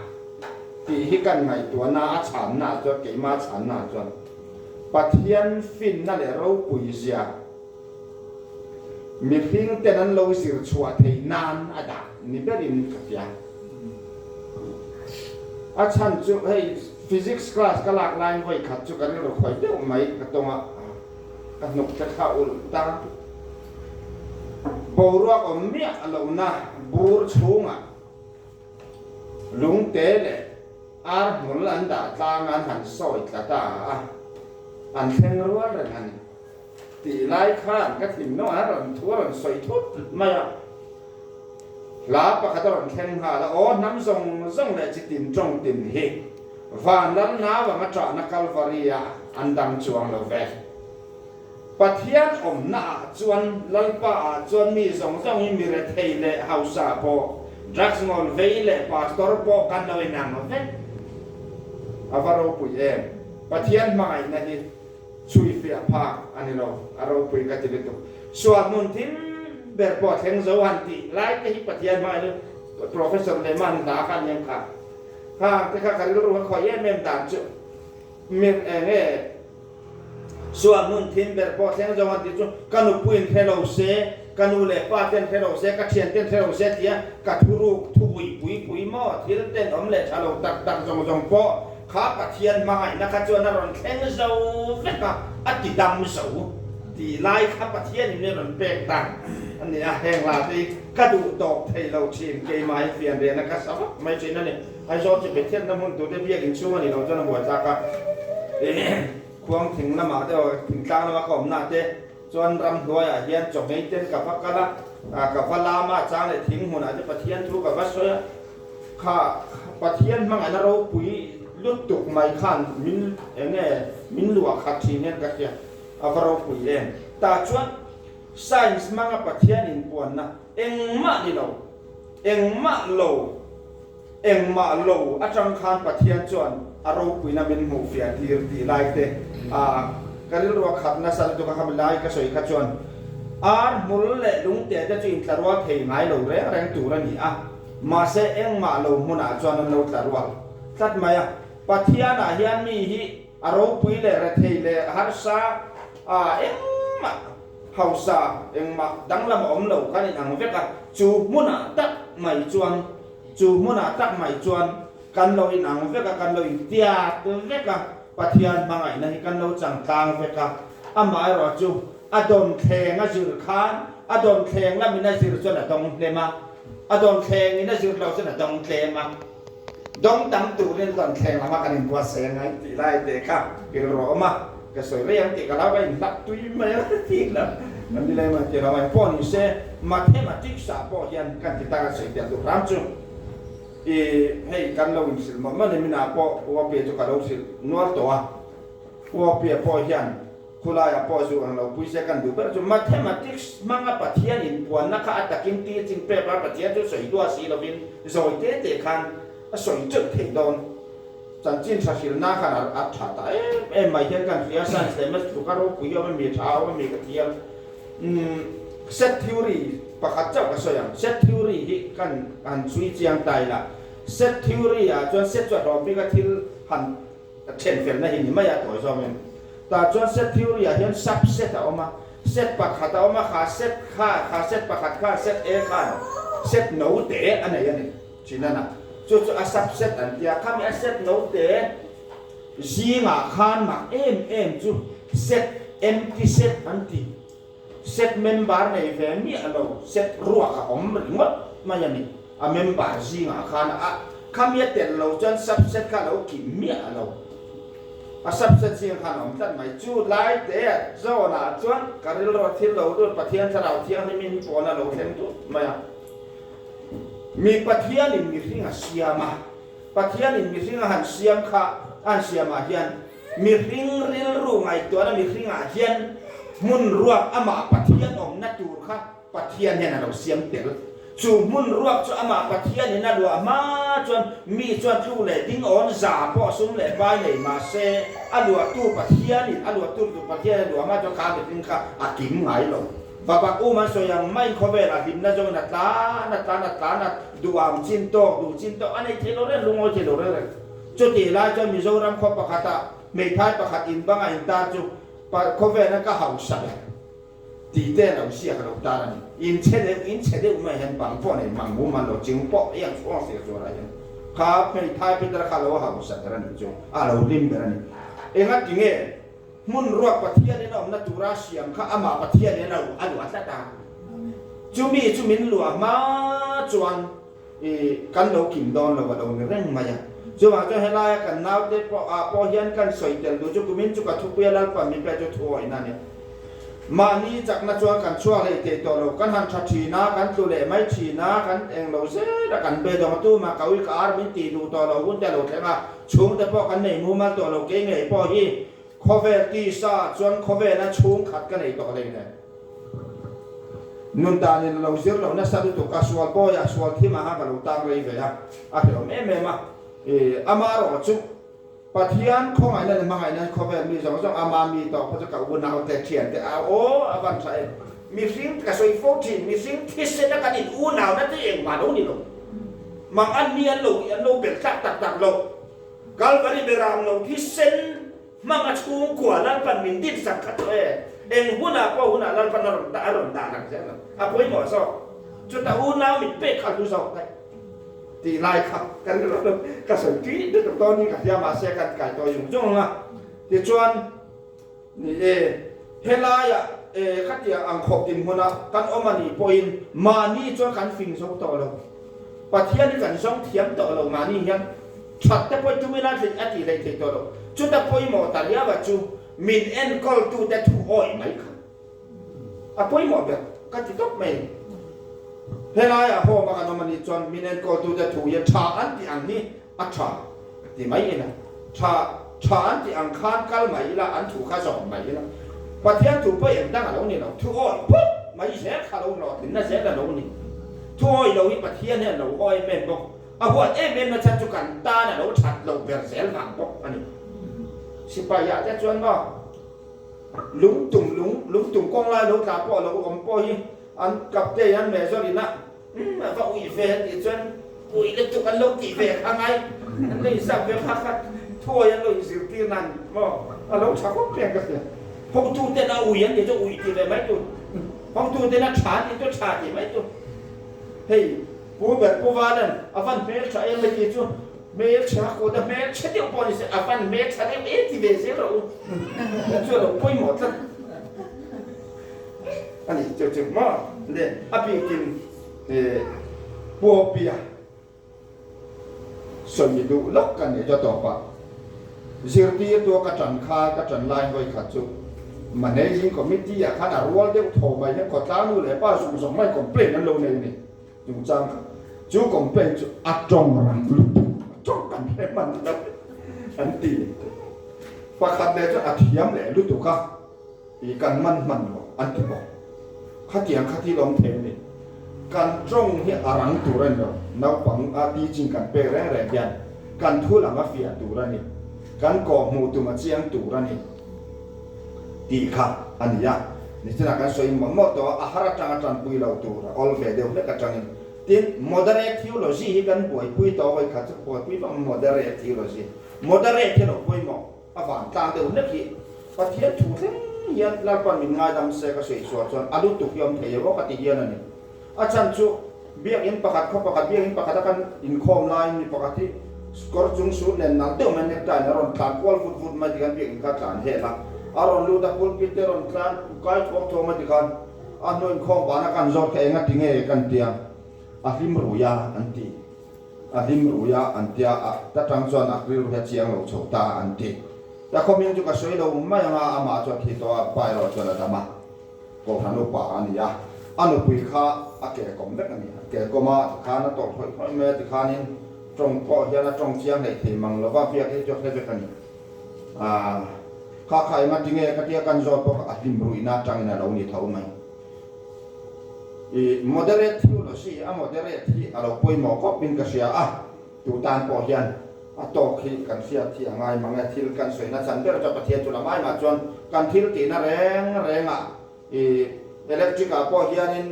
Tih hi kan ngaihtuahna a chhanna ah chuan keimah a chhanna ah chuan Pathian finna leh ropui zia mihring ten an lo zir chhuah thei nan a dah ni berin ka hria. A chhan chu hei physics class ka lak laiin vawi khat chu ka rilru khawi deuh mai ka tawng a, ka hnuk te kha ulh ta. Boruak awm miah lohna bur chhungah Lungte leh ar hmul an dah tlang an han sawi tla ta a, an thleng rual reng a ni. Tih lai khan ka thinlung an rawn thu a rawn sawi thut mai a, hla pakhat a rawn thleng nghal a, Aw hnam zawng zawng leh chi tin tawng tin hi van lal nau anga ṭahna Kalvari-ah an dang chuang lo ve. Pathian awmna ah chuan Lalpa ah chuan mi zawng zawng hi mi rethei leh hausa pawh, drugs ngawl vei leh pastor pawh kan lo inang vek. A va ropui em? Pathian hmangaihna hi chhui fiah phak a ni lo, a ropui ka ti lutuk. Sual hmun thim ber pawh thleng zo han tih lai te hi Pathian hmangaihna Professor Lehman hla kha a ni ang kha. Khang te kha ka rilru kha khawi em em dan chu mi eng nge Sual hmun thin ber pawh thleng zawng an tih chu ka nupuiin hre lo se, ka nu leh pa ten hre lo se, ka thian ten hre lo se tia ka thuruk thubui pui pui maw thil ten awm leh tha lo tak tak zawng zawng pawh kha Pathian hmangaihna kha chuan a rawn thleng zo vek a, a ti dam zo tih lai kha Pathianin min rawn pek dan a ni a, heng la te hi ka duh tawp thei lo thin, keimah hi fianriahna ka sa vak mai thin a ni. Aizawl chu Bethianna hmun tute biakinn chhung a ni lo chuan a buaithlak a, khuang thing lamah te aw thingtlang lama ka awmna te chuan ramhnuaiah hian chawhmei ten ka va kal a, ka va lam a, chang leh thing hmunah te Pathian thu ka va sawi a, kha Pathian hmangaihna ropui lutuk mai khan min eng nge min luah khat thin hian ka hria, a va ropui em. Tah chuan Science hmanga Pathian inpuanna engmah ni lo, engmah lo. Engmah lo atang khan Pathian chuan a ropuina min hmuh fiah tir tih lai te a ka rilru a khat nasa lutuk a, khami lai ka sawi kha chuan ar hmul leh lungte te chu intla rual thei ngai lo reng reng tur a ni a, mahse engmah lo hmunah chuan an lo tla rual tlat mai a. Pathianah hian mi hi a ropui leh rethei leh harsa a engmah hausa engmah danglam a awm lo kan inang vek a, chu hmunah tak mai chuan Chu hmunah tak mai chuan kan lo inang vek a, kan lo intiat vek a, Pathian hmangaihna hi kan lo chang tlang vek a. Amaherawh chu a dawnthleng a zir khan a dawnthleng lamin a zir chuan a dawng hlem a, a dawnthlengin a zir lo chuan a dawng tlem a. Dawng tam turin dawnthleng lama kan inbuatsaih a ngai tih lai te kha rilru a awm a, ka sawi rei ang tih ka lo ka inhlak tui mai a ti lo. Kan ti lem a ti lo a, engpawh ni se Mathematics ah pawh hian kan ti tak a sawi piah duh hram chu i hei kan lo inhrilh mawlh mawlh ni minah pawh Uapia chu ka lo hrilh nual tawh a, Uapia pawh hian khulaiah pawh zu ang lo pui se kan duh ber chu Mathematics hmanga Pathian inpuanna kha a takin teaching paper Pathian chu sawi duah si lovin zawi te te khan a sawi teuh thei dawn. Chanchin tha hrilhna khan a tha ta em em mai hian kan hria, Science leh Maths tluka ropui awm a mi, tha awm a mi ka thiam. Set theory pakhat chauh ka sawi ang. Set theory hi kan han chhui chiang ta ila. Set theory ah chuan set chu a hlawm bik a thil han then felna hi ni mai a tawi zawngin. Tah chuan set theory ah hian subset a awm a, set pakhat a awm a, kha set kha kha set pakhat khan set A khan set no te a nei a ni thinana. Chu chu a subset an tia. Khami a set no te zingah khan mak em em chu set empty set an ti. Set member nei ve miah lo, set ruak a awm ringawt mai a ni. A member zingah khan a khami a tel lo chuan subset kha a lo kim miah lo. A subset zingah khan a awm tlat mai. Chu lai te zawnah chuan ka rilru thil lo lut Pathian Thlarau Thianghlimin pawn a lo thleng tut mai a. Mi Pathianin mihring a siam a, Pathianin mihring a han siam kha a han siamah hian mihring rilru ngaihtuahna mihringah hian hmun ruak amah Pathian awmna tur kha Pathian hian a lo siam tel. Chu hmun ruak chu amah Pathianin a luah hma chuan mi chuan tluk leh ding awn za pawh sum leh pai nei mah se a luahtu Pathianin a luahtu tur Pathian a luah hma chuan kha mihring kha a kim ngai lo. Babak um an sawi ang maiin khawvelah hlimna zawngin a tlan a tlan a tlan a, duham chin tawk, duh chin tawk a nei thei lo reng, lungawi thei lo reng reng. Chutih lai chuan Mizoram khaw pakhata hmeithai pakhat in banga intar chu khawvela ka hausa ber tih te a lo ziak a lo tar a ni. In chhe deuh, in chhe deuh mai hian bang pawh nei mang mumal lo, ching pawh ei ang chhuang sia chuan ah hian kha hmeithai Peter kha a lo hausa ber a nih chu, a lo hlim ber a ni. Engatinge? Hmun ruak Pathianin a awmna tura siam kha amah Pathianin a a luah tlat a. Chumi chu min luah hma chuan i kan lo kim dawn lo a lo ni reng mai a. Chuvang chuan helaia kan naute pawh ah pawh hian kan sawi tel duh chu kumin chu ka thupui a Lalpan min pek chu thu awihna a ni. Mahni chakna chuan kan chhuak leh thei tawh lo, kan han tha thin a, kan tlu leh mai thin a, kan eng lo zel a, kan be dawng a, tumah ka ui ka ar min tih duh tawh lo hun te a lo thleng a, chhungte pawh kan nei mumal tawh lo, kei ngei pawh hi khawvel tisa chuan khawvela chhungkhat ka nei tawh hlei nen. Nun danin a lo zir lo nasa lutuk a, sual bawiah sual thim aha ka lo tang rei ve a, a hrehawm em em a, i amarawh chu. Pathian khawngaihna leh hmangaihna khawvel mi zawng zawng ama mi tawh khaw chu ka unau te thian te a aw a van tha em. Mihring ka sawi fo thin, mihring thisen a kan in unau na te engmah lo ni lo. Mang an mi an lo an lo bel tlak tak tak lo. Kalvari beram lo thisen hmang a chhungkua Lalpan min din sak kha chu e. Eng hunah pawh hunah Lalpan a rawn a rawn dah lang zel ang. A pawimawh zawk. Chuta unau min pek kha hlu zawk daih. Tih lai kha ka rilru a ka sawi tui lutuk dawn in ka hria mahse kan kai tawh zung zung ang a tichuan ni e helaiah e khatiang ang khawp dinhmuna kan awm a nih pawhin mahni chuan kan fing zo tawh lo Pathian hi kan zawng thiam tawh lo mahni hian that te pawh tum ila a tih hleih theih tawh lo chuta pawimawh ta riau a chu min enkawl tute thu awih mai kha. A pawimawh ber ka ti tawp mai. Helaiah home a kan awm a nih chuan min enkawltute thu hian tha an tih ang hi a tha ti mai ila, tha tha an tih ang khan kal mai ila, an thu kha zawm mai ila. Pathian thu pawh eng dang a lo ni lo, thu awih phawt mai zel kha lo hlawhtlinna zel a lo ni. Thu awih lo hi Pathian hian lo haw em em bawk. A huat em em na chhan chu kan tan a lo that lo ber zel vang bawk a ni. Sipai ah te chuan maw? Lungtum lung lungtum kawng lai lo tla pawh lo awm pawh hi an kap te hian meh zawr ina umm a va uih ve an tih chuan uih lutuk an lo tih ve kha ngai an lo inzak ve kha kha thuai an lo inzirtir nan maw a lo tha khawp reng ka hria hotu ten a ui an tih chu uih tih ve mai tur hotu ten a tha an tih chu tha tih mai tur hei Pu ber Pu Valan a van hmeltha em a tih chu hmeltha kawt a hmeltha deuh pawh ni se a van hmeltha deuh em ti ve zel rawh u chu a lo pawimawh tlat a ni chu chu maw le a bikin Puapia sawi duh lawk ka nei ta tawp a zirtirtu a ka tan kha ka tan lai hawi khat chu managing committee ah khan a rual deuh thaw mai hian khawtlang nu leh pa zawng zawng mai complaint an lo nei a ni. Chungchang kha chu complaint chu a tawng rang lutuk, a tawng kan hre hman lo an ti. Pakhat leh chuan a thiam leh lutuk a, i kan man hman lo an ti bawk. Khatiang kha thil awm thei a ni. Kan tawng hi a rang tur a ni lo, naupang a teaching kan pek reng reng hian kan thu lam a fiah tur a ni, kan kawhhmuh tum a chiang tur a ni tih kha a ni a. Nichinah kan sawi mawlh mawlh tawh a, a har atanga tanpui lo tur a awl ve deuh hlek atangin. Tin, moderate theology hi kan buaipui tawh a, vawikhat chu ka buaipui vak a, moderate theology. Moderate hi a lo pawimawh a vantlang deuh hlek hi Pathian thu thleng hian Lalpan min ngaidam se ka sawi chhuah chuan a lutuk hi awm thei emaw ka ti hian a ni. A chhan chu biakinn pakhat khaw pakhat biakinn pakhat a kan inkhawm laiin mi pakhat hi kawr chung suit nen nalh deuh mai necktie in a rawn tlan kual vut vut mai tikhan biakinn kha a tlan hel a, a rawn lut a pulpit te a rawn tlan kai thuak thuak mai tikhan a hnu inkhawm bana kan zawt kha enga ti nge kan tia a hlim rui a an ti. A hlim rui a an tia a, ta tang chuan a rilru hi a chiang lo chho ta an ti. Ta khawming chu ka sawi lo mai anga amah chu a thi tawh a, pa erawh chuan a dam a, Kohhran upa a ni a, a nupui kha a kehkawm vek a ni. A kehkawm a, tikhan a tawlh hawih hawih mai a, tikhanin tawng pawh hian a tawng chiang hleih thei mang lova, biak hi chu a hre vek a ni. Aaa, kha kha enga tinge ka tia kan zawt bawk a, a hlim ruihna atangin a lo ni tho mai. I moderate theology a moderate hi a lo pawimawh khawp in ka hria a, tu tan pawh hian a tawk hi kan hriat hi a ngai mang e, thil kan sawi na chan ber chuan Pathian chu lam ai mah chuan kan thil tihna reng reng ah i electric ah pawh hianin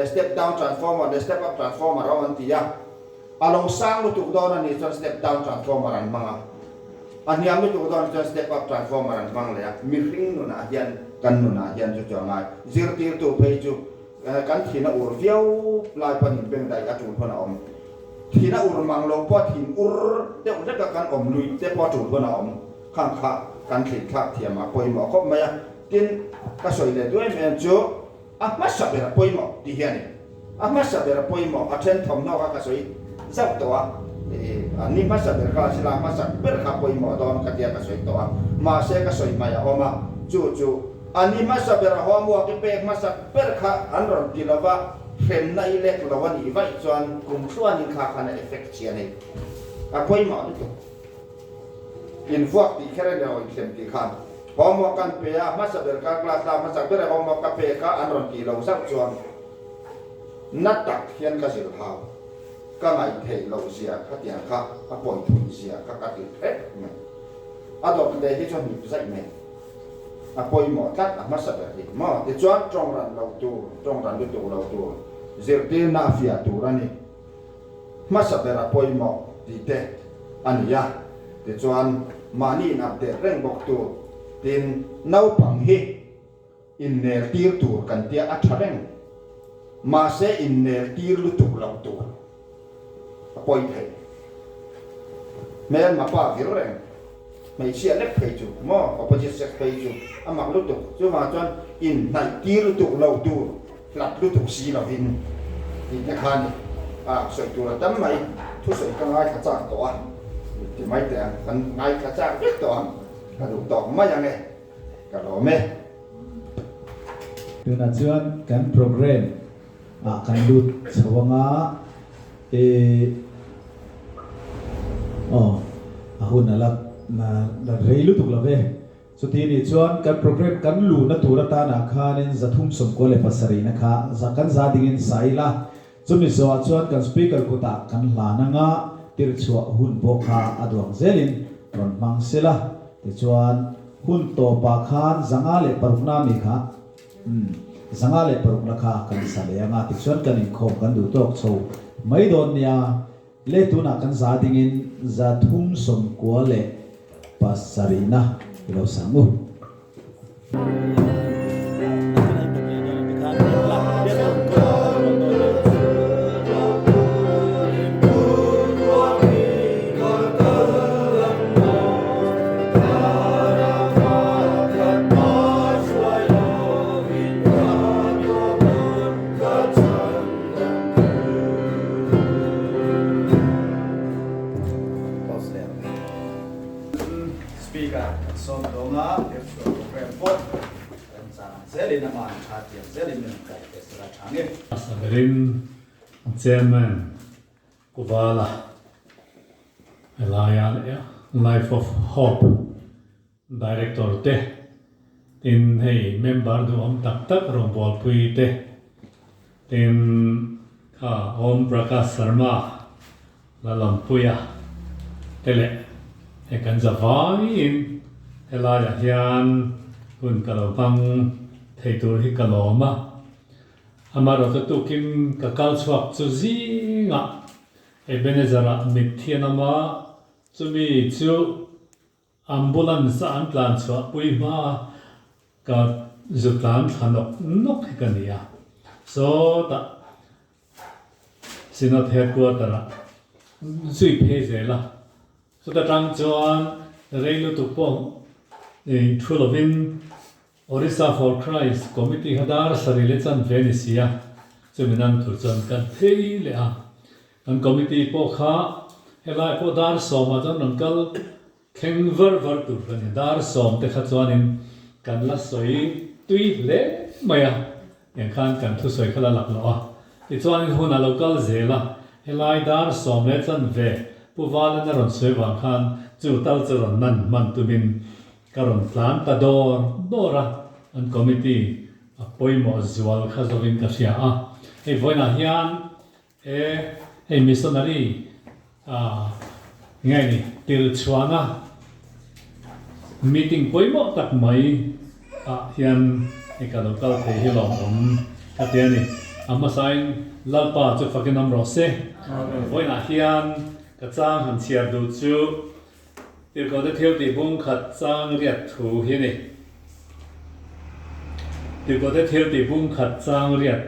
step down transformer leh step up transformer a awm an ti a, a lo sang lutuk dawn a nih chuan step down transformer an hmang a, a hniam lutuk dawn chuan step up transformer an hmang leh a, mihring nunah hian kan nunah hian chu chu a ngai. Zirtirtu phei chu kan thin a ur viau lai pawn in bengdaih a tul pawn a awm. Thin a ur mang lo pawh thin ur deuh hlek a kan awm lui te pawh a tul pawn a awm. Khang kha kan thlir thlak thiam a pawimawh khawp mai a. Tin, ka sawi leh duai mai ang chu a hmasa ber a pawimawh tih hi a ni. A hmasa ber a pawimawh a then thawmhnaw kha ka sawi zauh tawh a. Ni hmasa ber kha sila hmasa ber kha pawimawh dawn ka tia ka sawi tawh a. Mahse ka sawi hmai a awm a, chu chu A ni hmasa ber a homework i pek hmasa ber kha an rawn ti lova, hremna i lek lo a nih vaih chuan kum thluanin kha khan a effect chhia nei. A pawimawh lutuk. Invuak tih kher a ni lo, inhrem tih khan. Homework kan pe a, hmasa ber kha class lak hmasa ber a homework ka pek a, an rawn tih lo zauh chuan na tak hian ka zilh hau. Ka ngaihtheih loh zia khatiang kha a pawi thui zia kha ka ti hrep mai. A dawt leh hi chuan hnip zaih mai. A pawimawh tlat a hmasa ber hi maw? Tichuan tawng ran lo tur, tawng ran lutuk lo tur, zirtirna a fiah tur a ni. Hmasa ber a pawimawh tih te a ni a. Tichuan mahni in update reng bawk tur. Tin, naupang hi innel tir tur kan tia a tha reng. Mahse innel tir lutuk lo tur a pawi thei. Hmelma pa vir reng. Hmeichhia lek phei chu maw opposite sex phei chu a mak lutuk. Chuvang chuan inhnaih tir lutuk lo tur hlat lutuk si lovin tih te kha ni a sawi tur a tam mai. Thusawi ka ngaithla chak tawh a ti mai teh ang. Kan ngaithla chak vek tawh ang. Ka duh tawk mai ang e. Ka lawm e. Tunah chuan kan program ah kan lut chho anga ih aw a hun a la la rei lutuk lo ve. Chuti nih chuan kan program kan luhna tur atanah khanin 397 na kha kan za dingin sa ila chumi zawhah chuan kan speaker kutah kan hlan anga tirhchhuah hun pawh kha a duang zelin rawn hmang sela tichuan hun tawpah khan 506 na mi kha Umm, 506 la kha kan sa leh anga tichuan kan inkhawm kan duh tawk chho mai dawn nia. Le tunah kan za dingin 397 na i lo sang u. Speaker kan sawm dawng a, virtual program pawh remchang ang zelin ama an tha tiang zelin min kaih teh sela tha nge. Hmasa berin Chairman Kuvala helaia Life of Hope Director te, tin hei member duhawm tak tak rawngbawlpui te, tin kha Om Prakash Sharma la lampuia te leh hei kan za vaiin helaiah hian hun ka lo hmang. thei tur hi ka lawm a. Amaherawhchu tukin ka kal chhuak chu zingah Ebenezer-ah mitthi an awm a, chumi chu Ambulance a an tlan chhuah pui hma a ka zu tlan thla nawk nawk hi ka ni a. Sawtah Synod Headquarter ah zui phei zel a, chuta tang chuan rei lutuk pawh thu lovin Orissa for Christ Committee kha dar sarih leh chanve a ni si a, chumi nan tur chuan kan phei leh a. Kan committee pawh kha helai pawh dar sawmah chuan rawn kal thleng var var tur kha a ni. Dar sawm te kha chuanin kan la sawi tui hle mai a, eng khan kan thusawi kha la lak loh a. Tichuanin hun a lo kal zel a, helai dar sawm leh chanve Pu Valan a rawn sawi vang khan chu tal chu rawn man hman tumin Ka rawn tlan ta dawr dawr a, an committee a pawimawh zual kha zawkin ka hria a. Hei vawiinah hian e hei missionary ah nge ni Tilchhuana meeting pawimawh tak mai ah hian hei ka lo kal thei hi lawmawm ka ti a ni. A hmasain Lalpa chu fakin awm rawh se. Vawiinah hian ka chang han chhiar duh chu Tirhkohte thil tih bung khat chang riat thu hi ni. Tirhkohte thil tih bung khat chang riat.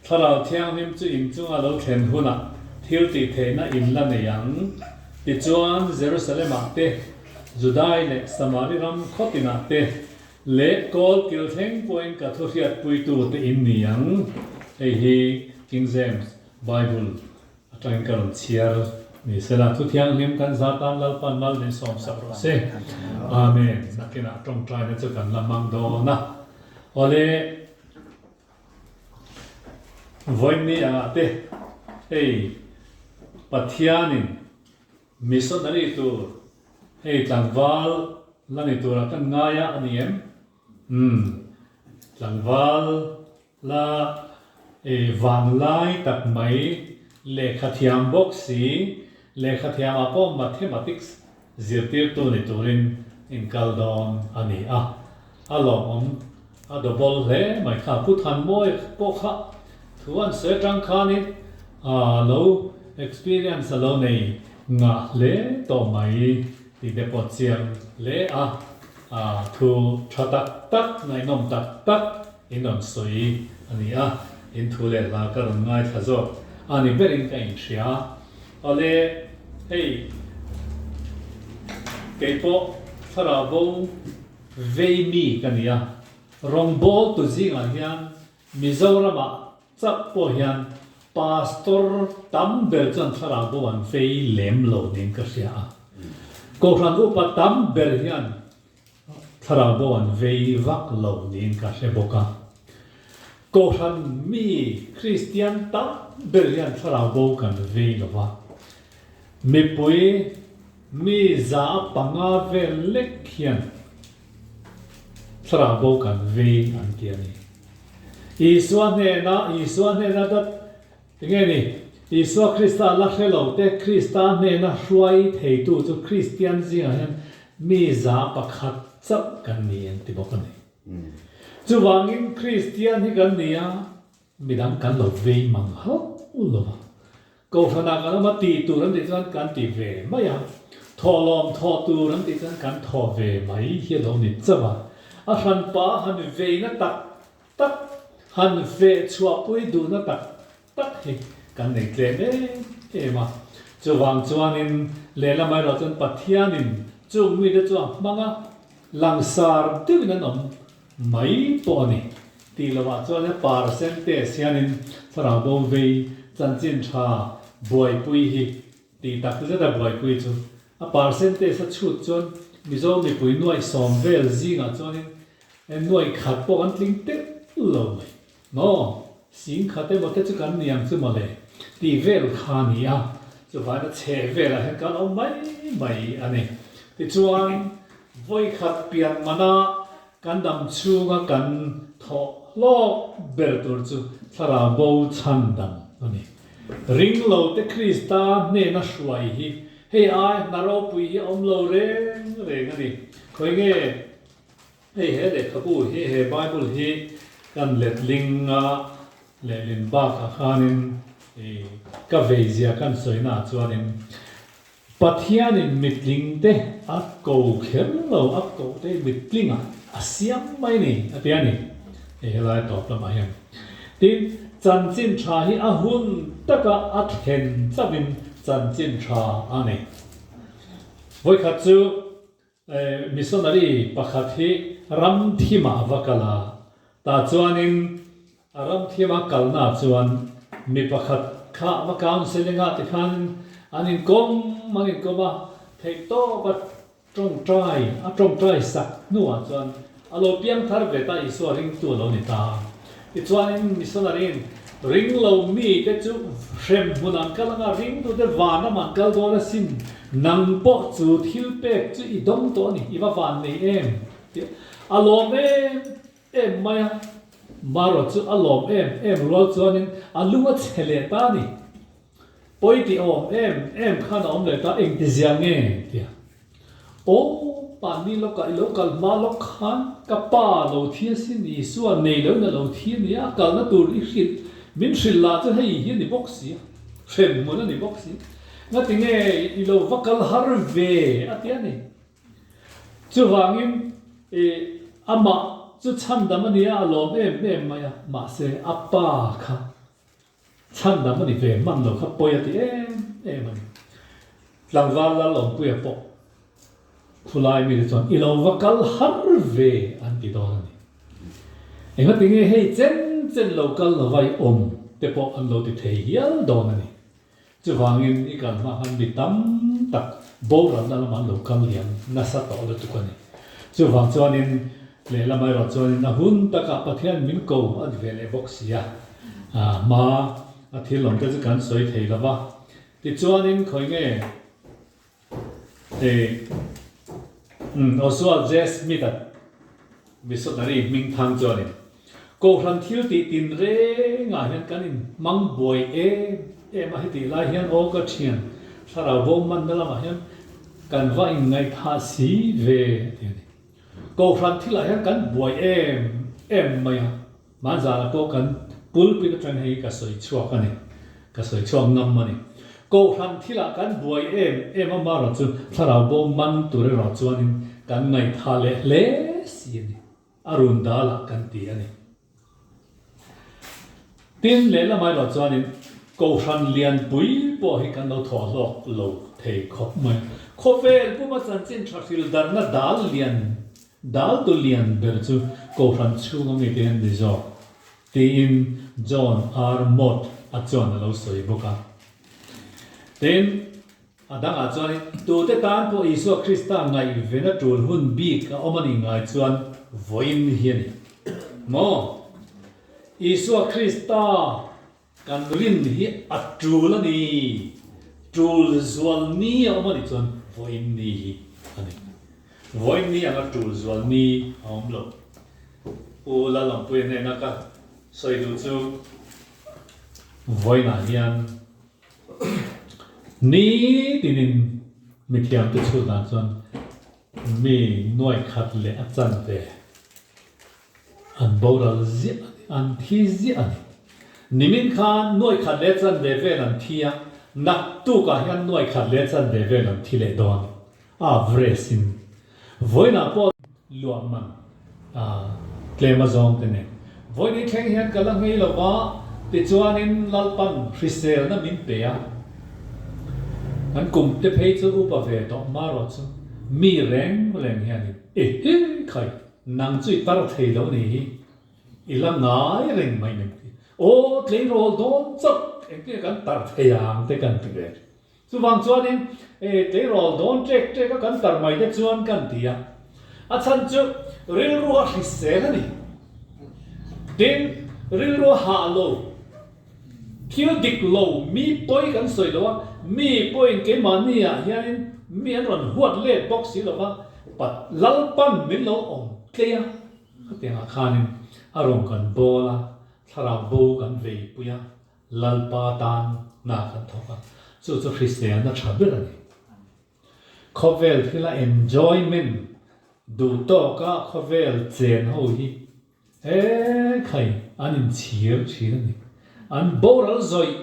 Thlarau Thianghlim chu in chunga lo thlen hunah thil tih theihna in la nei ang. Tichuan, Jerusalem-ah te, Judai leh Samari ram khaw tinah te, leh kawl kil thleng pawhin ka thu hriatpuitute in ni ang. Hei hi King James Bible Atangin ka rawn chhiar ni sela, thu thianghlim kan za tan Lalpan mal min sawm sak rawh se. Amen. Nakinah tawngtaina chu kan la hmang dawn a. Awle, vawiin angah te hei Pathianin missionary tur hei tlangval la ni turah kan ngai a a ni em? Umm, tlangval La e vanglai tak mai lehkha thiam bawk si, lehkha thiamah pawh mathematics zirtirtu ni turin in kal dawn a ni a, a lawmawm a double hle mai kha. Pu Thanmawi pawh kha thu an sawi atang khanin a lo experience a lo nei ngah hle tawh mai tih te pawh chiang hle a, thu tha tak tak ngaihnawm tak tak In rawn sawi a ni a, in thu leh hla ka rawn ngaithla zawk a ni berin ka inhria. Awle, hei kei pawh thlarau bo vei mi ka ni a, rawngbawltu zingah hian Mizoramah chauh pawh hian Pastor tam ber chuan thlarau bo an vei lem lo niin ka hria a. Kohhran upa tam ber hian Thlarau bo an vei vak lo niin ka hre bawk a. Kohhran mi Kristian tam ber hian thlarau bo kan vei lo va. Mipui mi 5% vel lek hian thlarau bo kan vei an ti a ni. Isua hnena Isua hnena dat Enge ni? Isua Krista la hre lo te Krista hnena hruai theitu chu Kristian zingah hian mi 1% chauh kan ni an ti bawk a ni. Chuvangin Kristian hi kan ni a, midang kan lo vei mang hauh lo va. Kohhranah kan awm a, tih tur an tih chuan kan ti ve mai a, thawhlawm thawh tur an tih chuan kan thawh ve mai hi a lo ni chauh a. A hranpa han veina tak tak han feh chhuahpui duhna tak tak hi kan nei tlem em em a. Chuvang chuanin lehlam erawh chuan Pathianin chung mite chu a hmang a, langsar deuhin an awm mai pawh a ni tih lovah chuan he percentage hianin thlarau bo vei chanchin tha buaipui hi tih tak zeta buaipui chu a percentage a chhut chuan Mizo mipui nuaih sawm vel zingah chuanin Nuaih khat pawh kan tling teuh lo mai. Maw? Sing khat emaw te chu kan ni ang chu mawle tih vel kha a ni a, chuvain a chheh velah hian kan awm mai mai a ni. Tichuan, vawikhat pian mana kan dam chhunga kan thawh hlawk ber tur chu thlarau bo chhan dam a ni. Ring lo te Krista hnena hruai hi hei ai hna ropui hi a awm lo reng reng a ni. Khawi nge? Hei he lehkhabu hi, he Bible hi kan letling a lehlin bakah khanin i ka veizia kan sawina ah chuanin Pathianin mitling te a ko kher lo, a koh te hi mitlingah a siam mai ni a ti a ni. Hei helai tawp lamah hian. Tin, chanchin tha hi a hun taka a thlen chauhin chanchin tha a ni. Vawikhat chu Missionary pakhat hi ram thimah a va kal a, tah chuanin a ram thima kalnaah chuan mi pakhat kha a va counselling a tikhan an inkawm an inkawm a, theihtawp a tawngtai a tawngtai sak hnuah chuan A lo piang thar ve ta Isua ringtu a lo ni ta. Tichuanin missionary-in ring lo mite chu hrem hmun an kal anga ringtute vanram an kal dawn asin, nang pawh chu thil pek chu i dawng tawh a ni, i va van nei em? tih a lawm em em mai a. Marawh chu a lawm em em rual chuanin a lung a chhe leh ta a ni. Pawi tih awm em em khan a awm leh ta, engtizia nge? tia. Aw, mahni lawkah i lo kal hma lawk khan ka pa lo thi asin, Isua nei loin a lo thi a nia, a kalna tur i hrilh, min hrilh lah chu hei hi a ni bawk si a, hrem hmun a ni bawk si. Ngatinge i lo va kal har ve a ti a ni. Chuvangin i amah chu chhandam a nia, a lawm em em mai a, mahse a pa kha Chhandam a ni ve hman lo kha pawi a ti em em a ni. Tlangval lal awmpuia pawh khulai mite chuan i lo va kal har ve an ti dawn a ni. Engati nge hei chen chen lo kal lova i awm te pawh an lo ti thei hial dawn a ni. Chuvangin i kal hma khan mi tam tak boralna lamah an lo kal liam nasa tawh lutuk a ni. Chuvang chuanin lehlam erawh chuanin a hun takah Pathian min ko a ni ve leh bawk si a. Hma a thil awm te chu kan sawi thei lo va. Tichuanin khawi nge hei Oswald J. Smith-a missionary hming thang chuanin Kohhran thil tih tin rengah hian kan inhmang buai em em a, hetih lai hian aw ka thian thlarau bo manna lamah hian kan va inngaihthah si ve a ti a ni. Kohhran thilah hian kan buai em em mai a. Hmanzana pawh kan pulpit atang hei ka sawi chhuak a ni, ka sawi chhuak ngam a ni. Kohhran thilah kan buai em em a marawh chu thlarau bo man tur erawh chuanin kan ngaihthah leh hle si a ni, a run dalah kan ti a ni. Tin, lehlam erawh chuanin Kohhran lianpui pawh hi kan lo thawh hlawk lo thei khawp mai. Khawvel puma chanchin tha hril darhna dal lian Dal tu lian ber chu Kohhran chhunga mite an ni zawk, tiin John R. Mott a chuan a lo sawi bawk a. Tin, a dangah chuan tute tan pawh Isua Krista ngaihvena tul hun bik a awm a nih ngai chuan vawiin hi a ni maw? Isua Krista Kan rin hi a tul a ni. Tul zual ni a awm a nih chuan vawiin ni hi a ni. Vawiin ni anga tul zual ni a awm lo. Pu Lalawmpuia hnena ka sawi duh chu vawiinah hian nitinin mithiamte chhutah chuan mi nuaikhat leh a chanve An boral ziah a ni, an thi ziah a ni. Nimin khan nuai khat leh chanve vel an thi a, naktukah hian nuai khat leh chanve vel an thi leh dawn a, Vresin vawiinah pawh luah man a tlem a zawng te nen. Vawiin thleng hian ka la nghei lo va, tichuanin Lalpan hriselna min pe a, kan kum te phei chu upa ve tawh marawh chu mi reng reng hianin ehe khai Nang chu i tar thei lo ni hi, i la ngai reng mai min ti. Aw, tleirawl dawn chauh engtin kan tar thei ang te kan ti ve. Chuvang chuanin e tleirawl dawn ṭek ṭek a kan tar mai te chuan kan ti a. A chhan chu rilru a hrisel a ni. Tin, rilru a hah lo. Thil dik lo mi pawi kan sawi lo a, mi pawiin keimahni ah hianin mi an rawn huat let bawk si lo va, pat Lalpan min lo awm tlei a, khatiangah khanin a rawn kan bawl a, thlarau bo kan veipui a, Lalpa tan hna kan thawk a, chu chu hriselna tha ber a ni. Khawvel thila enjoyment. Duhtawka khawvel chen ho hi he khai an inchhir thin a ni. An boral zawih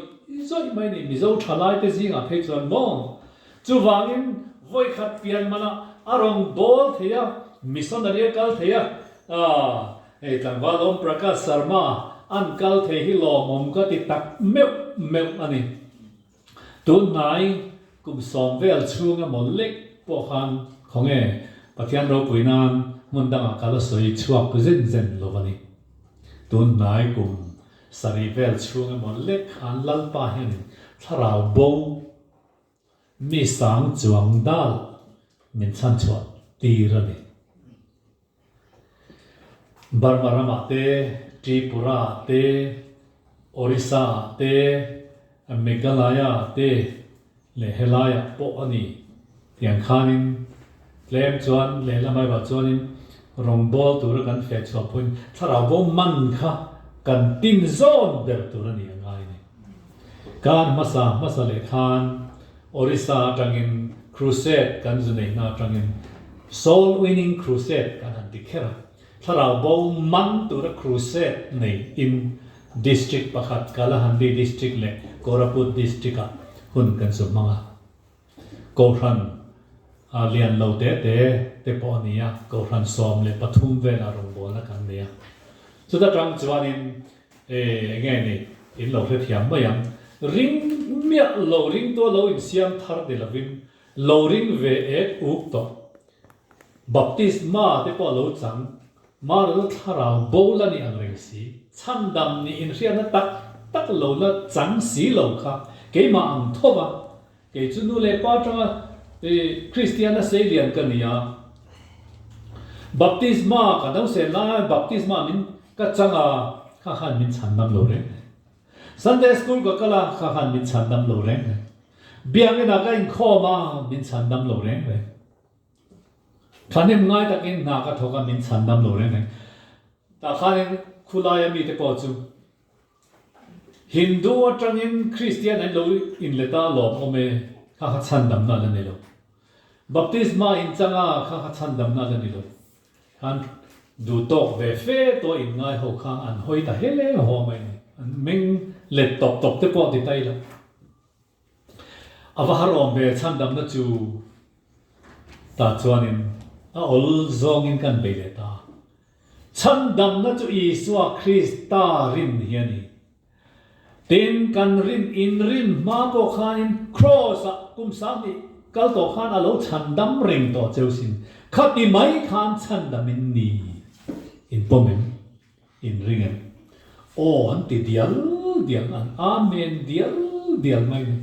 zawih mai a ni. Mizo thalaite zingah phei chuan maw? Chuvangin vawikhat pian manah a rawn bawl thei a, missionary a kal thei a, aah hei tlangval Om Prakash Sharma an kal thei hi lawmawm ka ti tak meuh meuh a ni. Tunhnai kum sawm vel chhung emaw lek pawh khan khawnge Pathian ropui nan hmun dangah ka la sawi chhuak zen zen lo a ni. Tunhnai kum sarih vel chhung emaw lek khan Lalpa hianin thlarau bo mi sang chuang dal min chhanchhuah tir a ni. Burma ramah te, Tripura ah te, Orissa ah te, Meghalaya ah te leh helaiah pawh a ni. Tiang khanin tlem chuan lehlam erawh chuanin rawngbâwl tura kan feh chhuah pawhin thlarau bo man kha kan tin zawn ber tur a ni a ngai a ni. Kar hmasa hmasa leh khan Orissa atangin Crusade kan zu neihna atangin Soul Winning Crusade kan han ti kher a, thlarau bo man tura Crusade nei in District pakhat Kalahandi District leh Koraput District ah hun kan zu hmang a. Kohhran a lian lo te te te pawh a ni a, Kohhran 13 velah rawngbawlna kan nei a. Chuta tang chuanin E, enge ni, in lo hrethiam mai ang. Ring miah lo ring tua lo insiam thar ni lovin lo ring ve ek uk tawh. Baptisma te pawh lo chang, Marul thlarau bo la ni ang reng si, chhandam nih inhriatna tak tak lo la chang si lo kha keimah ang tho va, Kei chu nu leh pa atanga Kristiana seilian ka ni a. Baptisma ka nausen lai baptisma min ka chang a, kha khan min chhan dam lo reng reng. Sunday school ka kal a, kha khan min chhan dam lo reng reng. Biakinah ka inkhawm a, min chhan dam lo reng reng. Thahnem ngai takin hna ka thawk a, min chhan dam lo reng reng. Tah khanin khulaia mite pawh chu Hindu atangin Kristian an lo inlet a lawm awm e, kha kha chhandamna a la ni lo. Baptisma inchang a, kha kha chhandamna a la ni lo. Khan duh tawk ve fe tawh inngai ho kha an hawi ta he haw mai a ni. An meng let tawp tawp te pawh ti ta ila. A va har awm ve chhandamna chu tah chuanin a awl zawngin kan bei leh ta. Chhandamna chu Isua Krista rin hi a ni. Tin, kan rin inrin hma pawh khanin Kraws-ah kum 2000 kal tawh khan a lo chhandam reng tawh cheu sin. Khati mai khan chhandamin ni inpawm em? Inring em? Aw an ti dial dial, an Amen dial dial mai ni.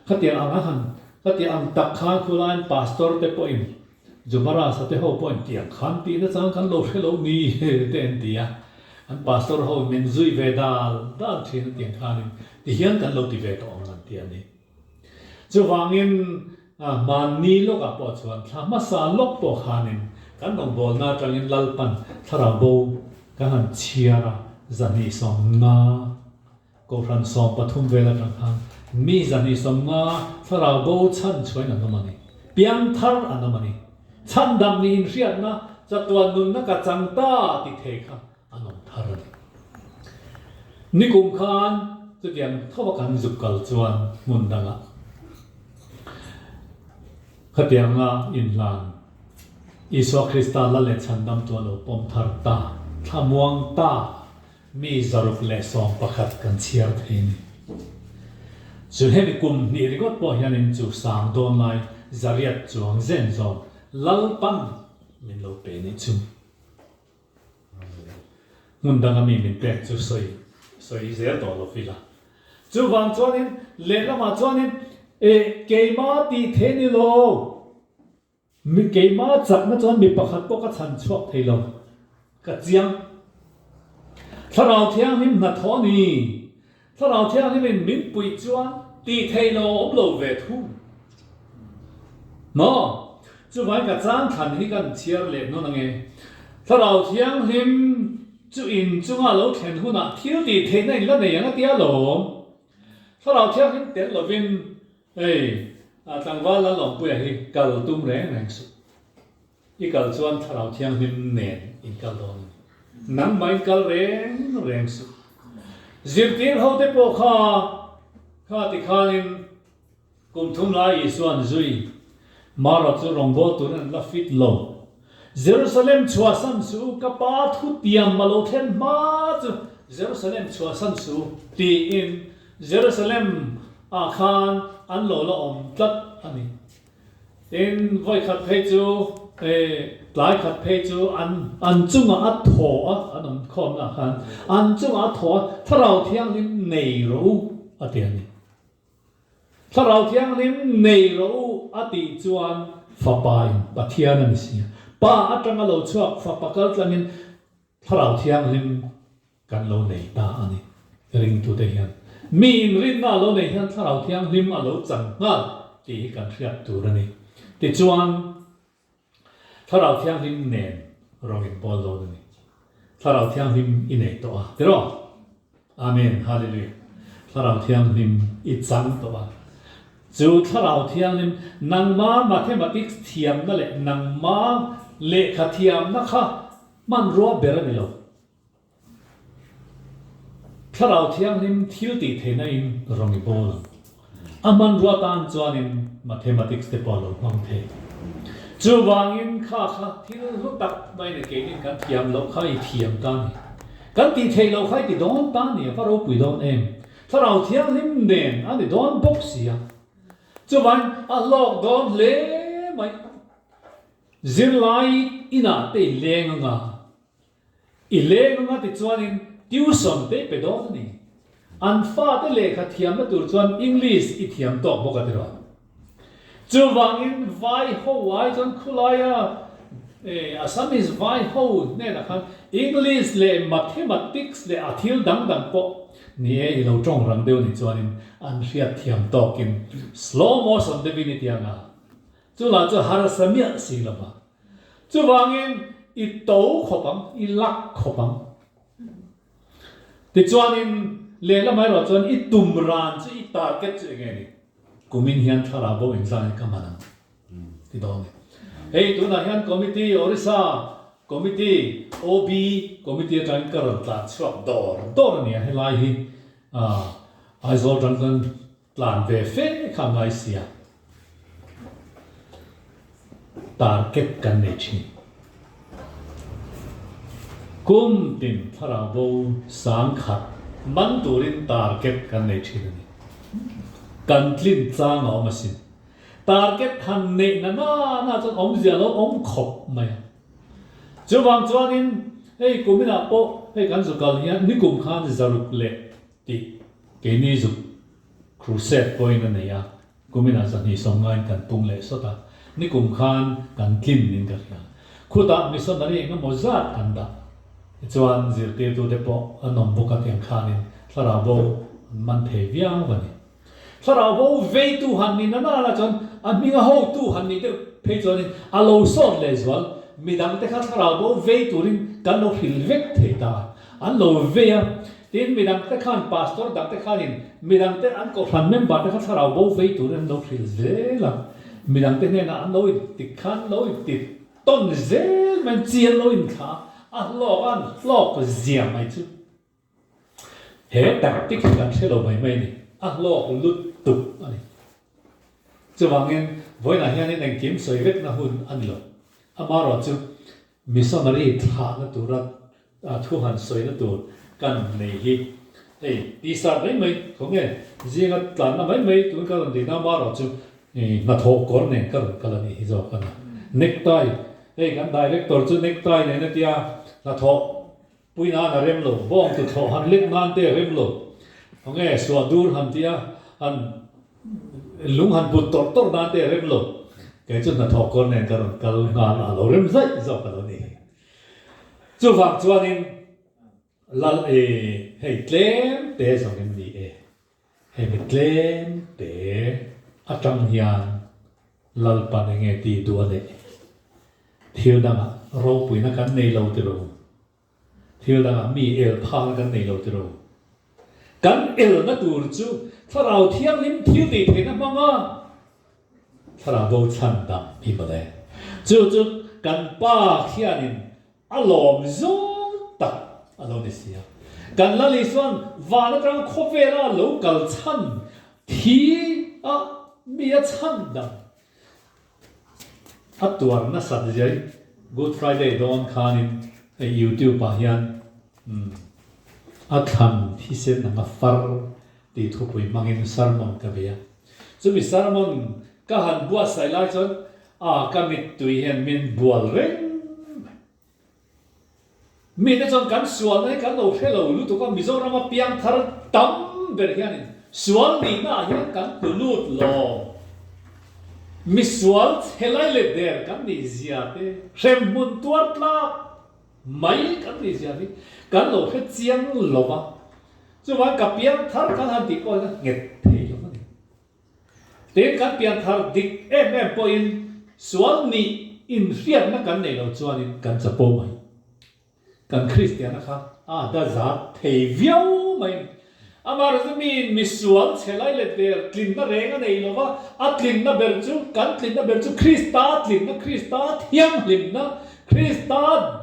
Khatiang ang a han, khatiang ang tak khan khulaiin Pastor te pawhin, Jumarasa te ho pawhin tiang khan tihna chang kan lo hre lo ni te an ti a. An Pastor ho min zui ve dal dal thin a tiang khanin tihian kan lo ti ve tawh ang an ti a ni. Chuvangin hmanni lawkah pawh chuan thla hmasa lawk pawh khanin kan rawngbawlna atangin Lalpan thlarau bo kan han chhiar a, 250, Kohhran 13 vel atang khan mi 250 thlarau bo chhan chhuain an awm a ni. Piangthar an awm a ni. Chhandam nih inhriatna chatuan nunna ka chang ta ti thei kha An awm thar a ni. Nikum khan chutiang tho a kan zuk kal chuan hmun dangah khatianga inhlan Isua Krista la leh chhandamtu a lo pawm thar ta, thlamuang ta mi 111 kan chhiar thei a ni. Chu hemi kum hnih ringawt pawh hianin chu sang dawn lai 800 chuang zen zawng Lalpan min lo pe nih chu. Hmun danga mi min pek chu sawi sawi zel tawh lo fila. Chuvang chuanin lehlamah chuanin e keima tih thei ni lo, mi keima chakna chuan mi pakhat pawh ka chhan chhuak thei lo, ka chiang. Thlarau Thianghlim hnathawh a ni. Thlarau Thianghlimin min puih chuan tih theih lo a awm lo ve thung. Maw? Chuvangin ka chang thlan hi kan chhiar leh hnawn ange. Thlarau Thianghlim chu in chunga lo thlen hunah thil tih theihna in la nei ang a tia lawm. Thlarau Thianghlim tel lovin hei tlangval Lalawmpuia hi kal tum reng reng suh. I kal chuan Thlarau Thianghlim nen in kal dawn a ni. Nangmah in kal reng reng suh. Zirtir ho te pawh kha kha tikhanin kum thum lai Isua'n zui Mara chu rawngbâwl turin an la fit lo. Jerusalem chhuahsan suh u, ka Pa thutiam a lo thlen hma chu Jerusalem chhuahsan suh u, tiin Jerusalem ah khan an lo la awm tlat a ni. Tin, vawikhat phei chu, tlai khat phei chu an an chungah a thaw a, an awm khawmna ah khan an chungah a thaw a, Thlarau Thianghlim nei rawh u, a ti a ni. Thlarau Thianghlim nei rawh u a tih chuan Fapa in Pathian a ni si a. Pa atanga lo chhuak Fapa kal tlangin Thlarau Thianghlim kan lo nei ta a ni. Ringtute hian mi inrinna a lo nei hian Thlarau Thianghlim a lo chang nghal tih hi kan hriat tur a ni. Tichuan, Thlarau Thianghlim nen rawng in bawl dawn a ni. Thlarau Thianghlim i nei tawh a, tiraw? Amen, Hallelujah. Thlarau Thianghlim i chang tawh a. Chu Thlarau Thianghlim nangma mathematics thiamna leh nangma lehkha thiamna kha hmanrua ber a ni lo. Thlarau Thianghlim thil tih theihna in rawn i bawl ang. A hmanrua tan chuanin mathematics te pawh a lo hmang thei. Chuvangin kha kha thil hlu tak mai ni keinin kan thiam loh kha i thiam ta ni. Kan tih theih loh kha i ti dawn ta ni a va ropui dawn em. Thlarau Thianghlim nen a ni dawn bawk si a. Chuvangin a hlawk dawn hle mai. Zirlai inah te i leng anga. I leng anga tichuanin tuition te i pe dawn a ni. An fate lehkha thiamna tur chuan English i thiam tawk bawk a ti rawh. Chuvangin vai ho ai chuan khulaia Assamese vai ho hnenah khan English leh Mathematics leh a thil dang dang pawh ni e i lo tawng rang deuh a nih chuanin an hriat thiam tawkin slow motion deuhin i ti anga Chu lah chu harsa miah si lo va. Chuvangin i to khawp ang, i lak khawp ang. Tichuanin lehlam erawh chuan i tum ran chu i target chu enge ni? Kumin hian thlarau bo engzah ka man ang ti dawn ni. Hei tunah hian committee Orissa committee OB committee atangin ka rawn tlan chhuak dawr dawr a nia helai hi Aizawl atang chuan Tlan ve fe kha ngai sia. Target kan nei thin. Kum tin thlarau bo sang khat man turin target kan nei thin a ni. Kan tlin chang a awm asin. Target han neih na na na chuan awmzia lo awm khawp mai a. Chuvang chuanin hei kuminah pawh hei kan zukal hian nikum khan zaruk leh Tih keini zuk crusade pawhin a nei a, kuminah zahnih sawmngain kan pung leh sawt a, nikum khan kan tlin nin ka hria. Khutah missionary eng emaw zat kan dah. Tichuan zirtirtute pawh an awm bawk a tiang khanin thlarau bo an man thei viau a ni. Thlarau bo veitu han ni nana la chuan a hminga hotu han nih deuh phei chuanin a lo sawt leh zual. Midangte kha thlarau bo vei turin kan lo hrilh vek thei ta. An lo vei a, tin midangte khan pastor dangte khanin midangte an kohhran member te kha thlarau bo vei turin an lo hrilh zel a, midangte hnenah an lo inti khan lo inti tawn zel mai, chi an lo inthlah a, a hlawk a, an hlawk zia mai chu he tactic hi kan hre lo mai mai a ni, a hlawk lutuk a ni. Chuvangin vawiinah hianin engkim sawi vekna hun a ni lo, amaherawhchu missionary thlahna tura A thu han sawina tur kan nei hi hei t-shirt mai mai khaw nge zinga tlanna mai mai tun ka rawn dihna amaherawh chu hnathawh kawr nen ka rawn kal a nih hi zawk a ni. Necktie hei kan director chu necktie nen a tia hnathawh pui nan a rem lo bawng tuthlawh han lek nan te a rem lo khaw nge suah dur han tia han lung han put tawrh tawrh nan te a rem lo kei chu hnathawh kawr nen ka rawn kal nghal a lo rem zaih zawk a lo ni. Chuvang chuanin Lal e, hei tlem te zawng em ni e, hei mi tlem te atang hian Lalpan enge tih duh a neih? Thil dangah ropuina kan nei lo tiro, thil dangah mi el phakna kan nei lo tiro. Kan elna tur chu Thlarau Thianghlim thil tih theihna hmanga Thlarau bo chhan dam hi mawle. Chu chu kan Pa khianin a lawm zawng tak a lo ni si a. Kan Lal Isuan van atanga khawvela a lo kal chhan thi a mi a chhan dang a tuar nasat zia hi Good Friday dawn khanin hei YouTube ah hian a thlan thisen anga far tih thupui hmangin sermon ka bei a. Chumi sermon ka han buatsaih lai chuan a ka mittui hian min bual reng mai. Mite chuan kan sualna hi kan lo hre lo lutuk a, Mizorama piangthar tam ber hianin sual nihna ah hian kan tlu lut lo. Misual chhe lai leh der kan nih zia te, hremhmun tuar tlak mai kan nih zia hi kan lo hre chiang lo va, chuvang ka piangthar kan han tih pawh hian a nghet thei lo a ni. Tin, kan pianthar dik em em pawhin sual nih inhriatna kan neih loh chuanin kan chapo mai. Kan Kristiana kha a da zat thei viau mai a ni. Amaherawhchu miin misual chhe lai let der tlinna reng a nei lo va, a tlinna ber chu, kan tlinna ber chu Krista tlinna, Krista thianghlimna, Krista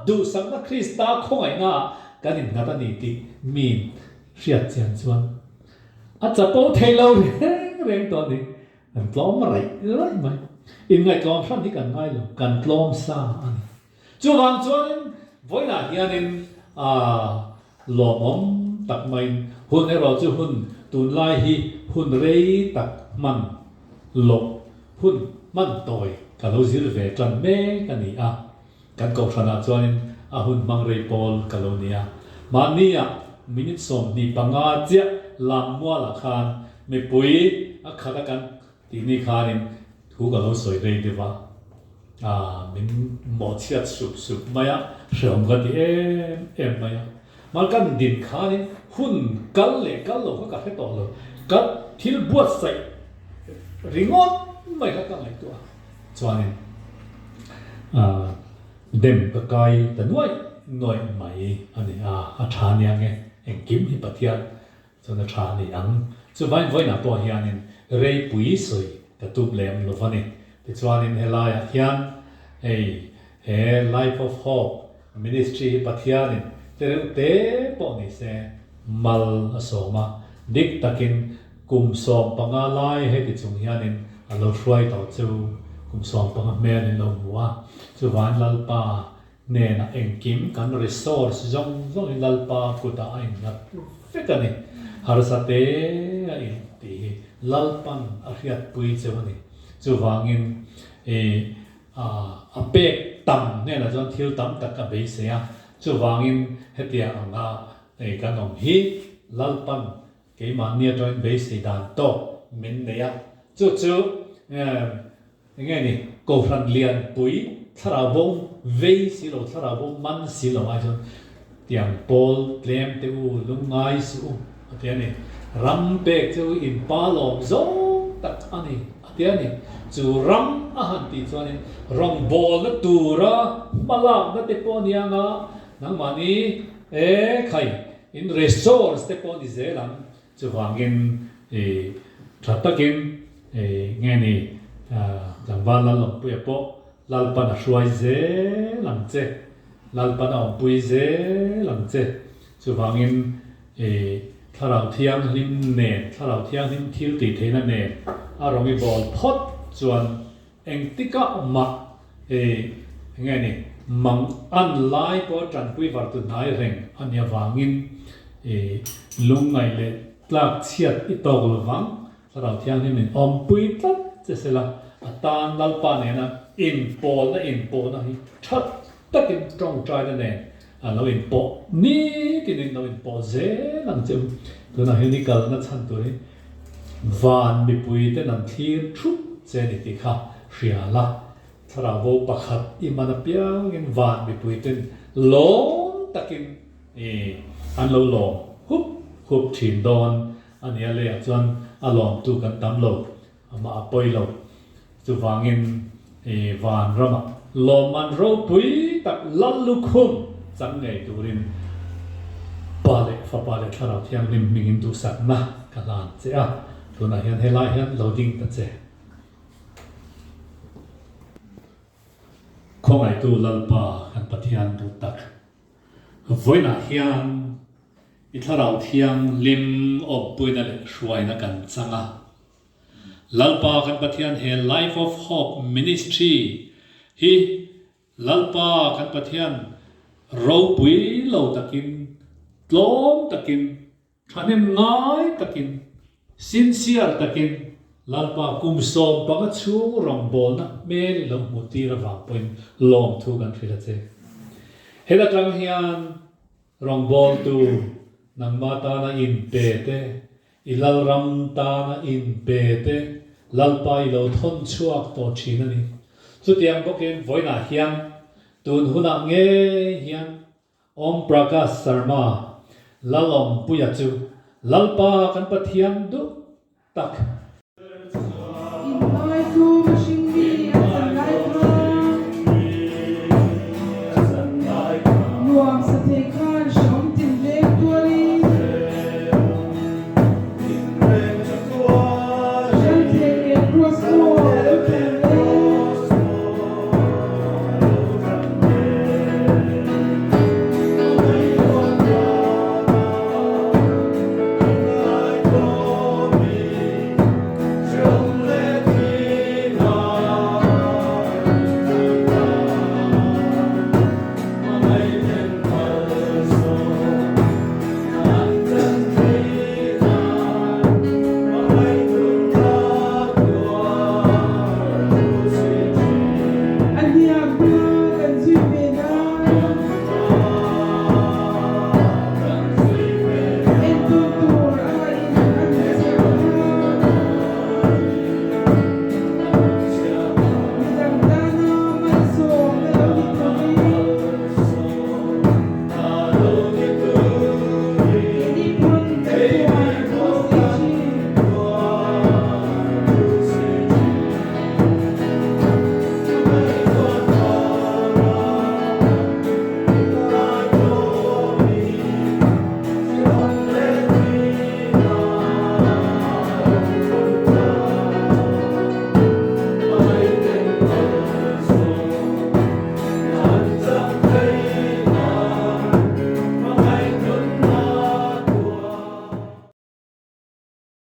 duhsakna, Krista khawngaihnaah kan innghat a ni tih miin hriat chian chuan A chapo thei lo reng reng tawh a ni. Kan tlawm raih raih mai. Inngaihtlawm hran hi kan ngai lo, kan tlawm sa a ni. Chuvang chuanin vawiinah hianin aah lawmawm tak maiin hun erawh chu hun tunlai hi hun rei tak hman loh hun hman tawi ka lo zir ve tan mek a ni a. Kan kohhranah chuanin a hun hmang rei pawl ka lo ni a. Mahnia minute 25 chiah lammualah khan mipui a khat a kan tih ni khanin thu ka lo sawi rei deuh a, aah min mawhchhiat sup sup mai a, hrehawm ka ti em em mai a. Mahni kan din khanin hun kal leh kal lo kha ka hre tawh lo, ka thil buatsaih ringawt mai kha ka ngaihtuah a. Chuanin dem ka kai ta nuaih nuaih mai a ni a, a tha nia nge engkim hi Pathian chuan a tha a ni ang. Chuvain vawiinah pawh hianin reipui sawi ka tum lem lo va ni. Tichuanin helaiah hian hei he Life of Hope Ministry hi Pathianin te reuh te pawh ni se mal a sawm a, dik takin Kum 15 lai heti chung hianin a lo hruai tawh chu kum 15 hmel in lo hmu a, chuvan Lalpa hnenah engkim kan resource zawng zawngin Lalpa kutah a innghat vek a ni. Harsa te a in tih hi Lalpan a hriatpui cheu a ni. Chuvangin i a pek tam hnenah chuan thil tam tak a beisei a, chuvangin hetiang anga kan awm hi Lalpan Keimahni atangin beisei dan tawk min nei a, chu chu eng nge ni, Kohhran lianpui thlarau bo vei si lo, thlarau bo man si lo ai chuan tiang pawl tlem te u lungngai suh u a ti a ni. Ram pek chu in pa lawm zawng tak a ni a ti a ni. Chu ram a han tih chuanin rawngbawlna tura hmalakna te pawh a ni ang a, nangmahni e khai In resource te pawh ni zel ang, chuvangin i tha takin i nge ni tlangval Lalawmpuia pawh Lalpan a hruai zel ang che, Lalpan a awmpui zel ang che, chuvangin i Thlarau Thianghlim nen, Thlarau Thianghlim thil tih theihna nen a rawng i bawl phawt chuan Engtikah mah hei enge ni mang an lai pawh tanpui var tu hnai reng a nih avangin i lungngaih leh tlak chhiat i tawk lovang, Thlarau Thianghlim in awmpui tlat che sela a tan Lalpa nena inpawlna inpawhna hi tha takin tawngtaina nen a lo inpawh nitinin lo inpawh zel ang che u. Tunah hian i kalna chhan tur hi van mipui ten an thlir thup che ni tih kha hria la, thlarau bo pakhat i man apiangin van mipui ten lawm takin i an lo lawm hup hup thin dawn a nia leiah chuan a lawmtu kan tam lo. Amah a pawi lo. Chuvangin i van ramah lawmman ropui tak lal lukhum chang ngei turin Pa leh Fapa leh Thlarau Thianghlim hmingin duhsakna ka hlan che a, tunah hian helai hian lo ding ta che. Khawngaihtu Lalpa kan Pathian duh tak, vawiinah hian i Thlarau Thianghlim awmpuina leh hruaina kan chang a. Lalpa kan Pathian he Life of Hope Ministry hi Lalpa kan Pathian ropui lo takin, tlawm takin, Thahnem ngai takin, sincere takin Lalpa kum 15 chhung rawngbawlna hmel i lo hmuh tir avang pawhin lawmthu kan hrilh a che. Heta tang hian rawngbawltu nangmah tana inpe te, i Lalram tana inpe te Lalpa i lo thawn chhuak tawh thin a ni. Chutiang bawkin vawiinah hian tun hunah ngei hian Om Prakash Sharma, Lalawmpuia chu Lalpa kan Pathian duh tak. Inngaitu mihring mi a chan lai kha nuam sa thei khan hre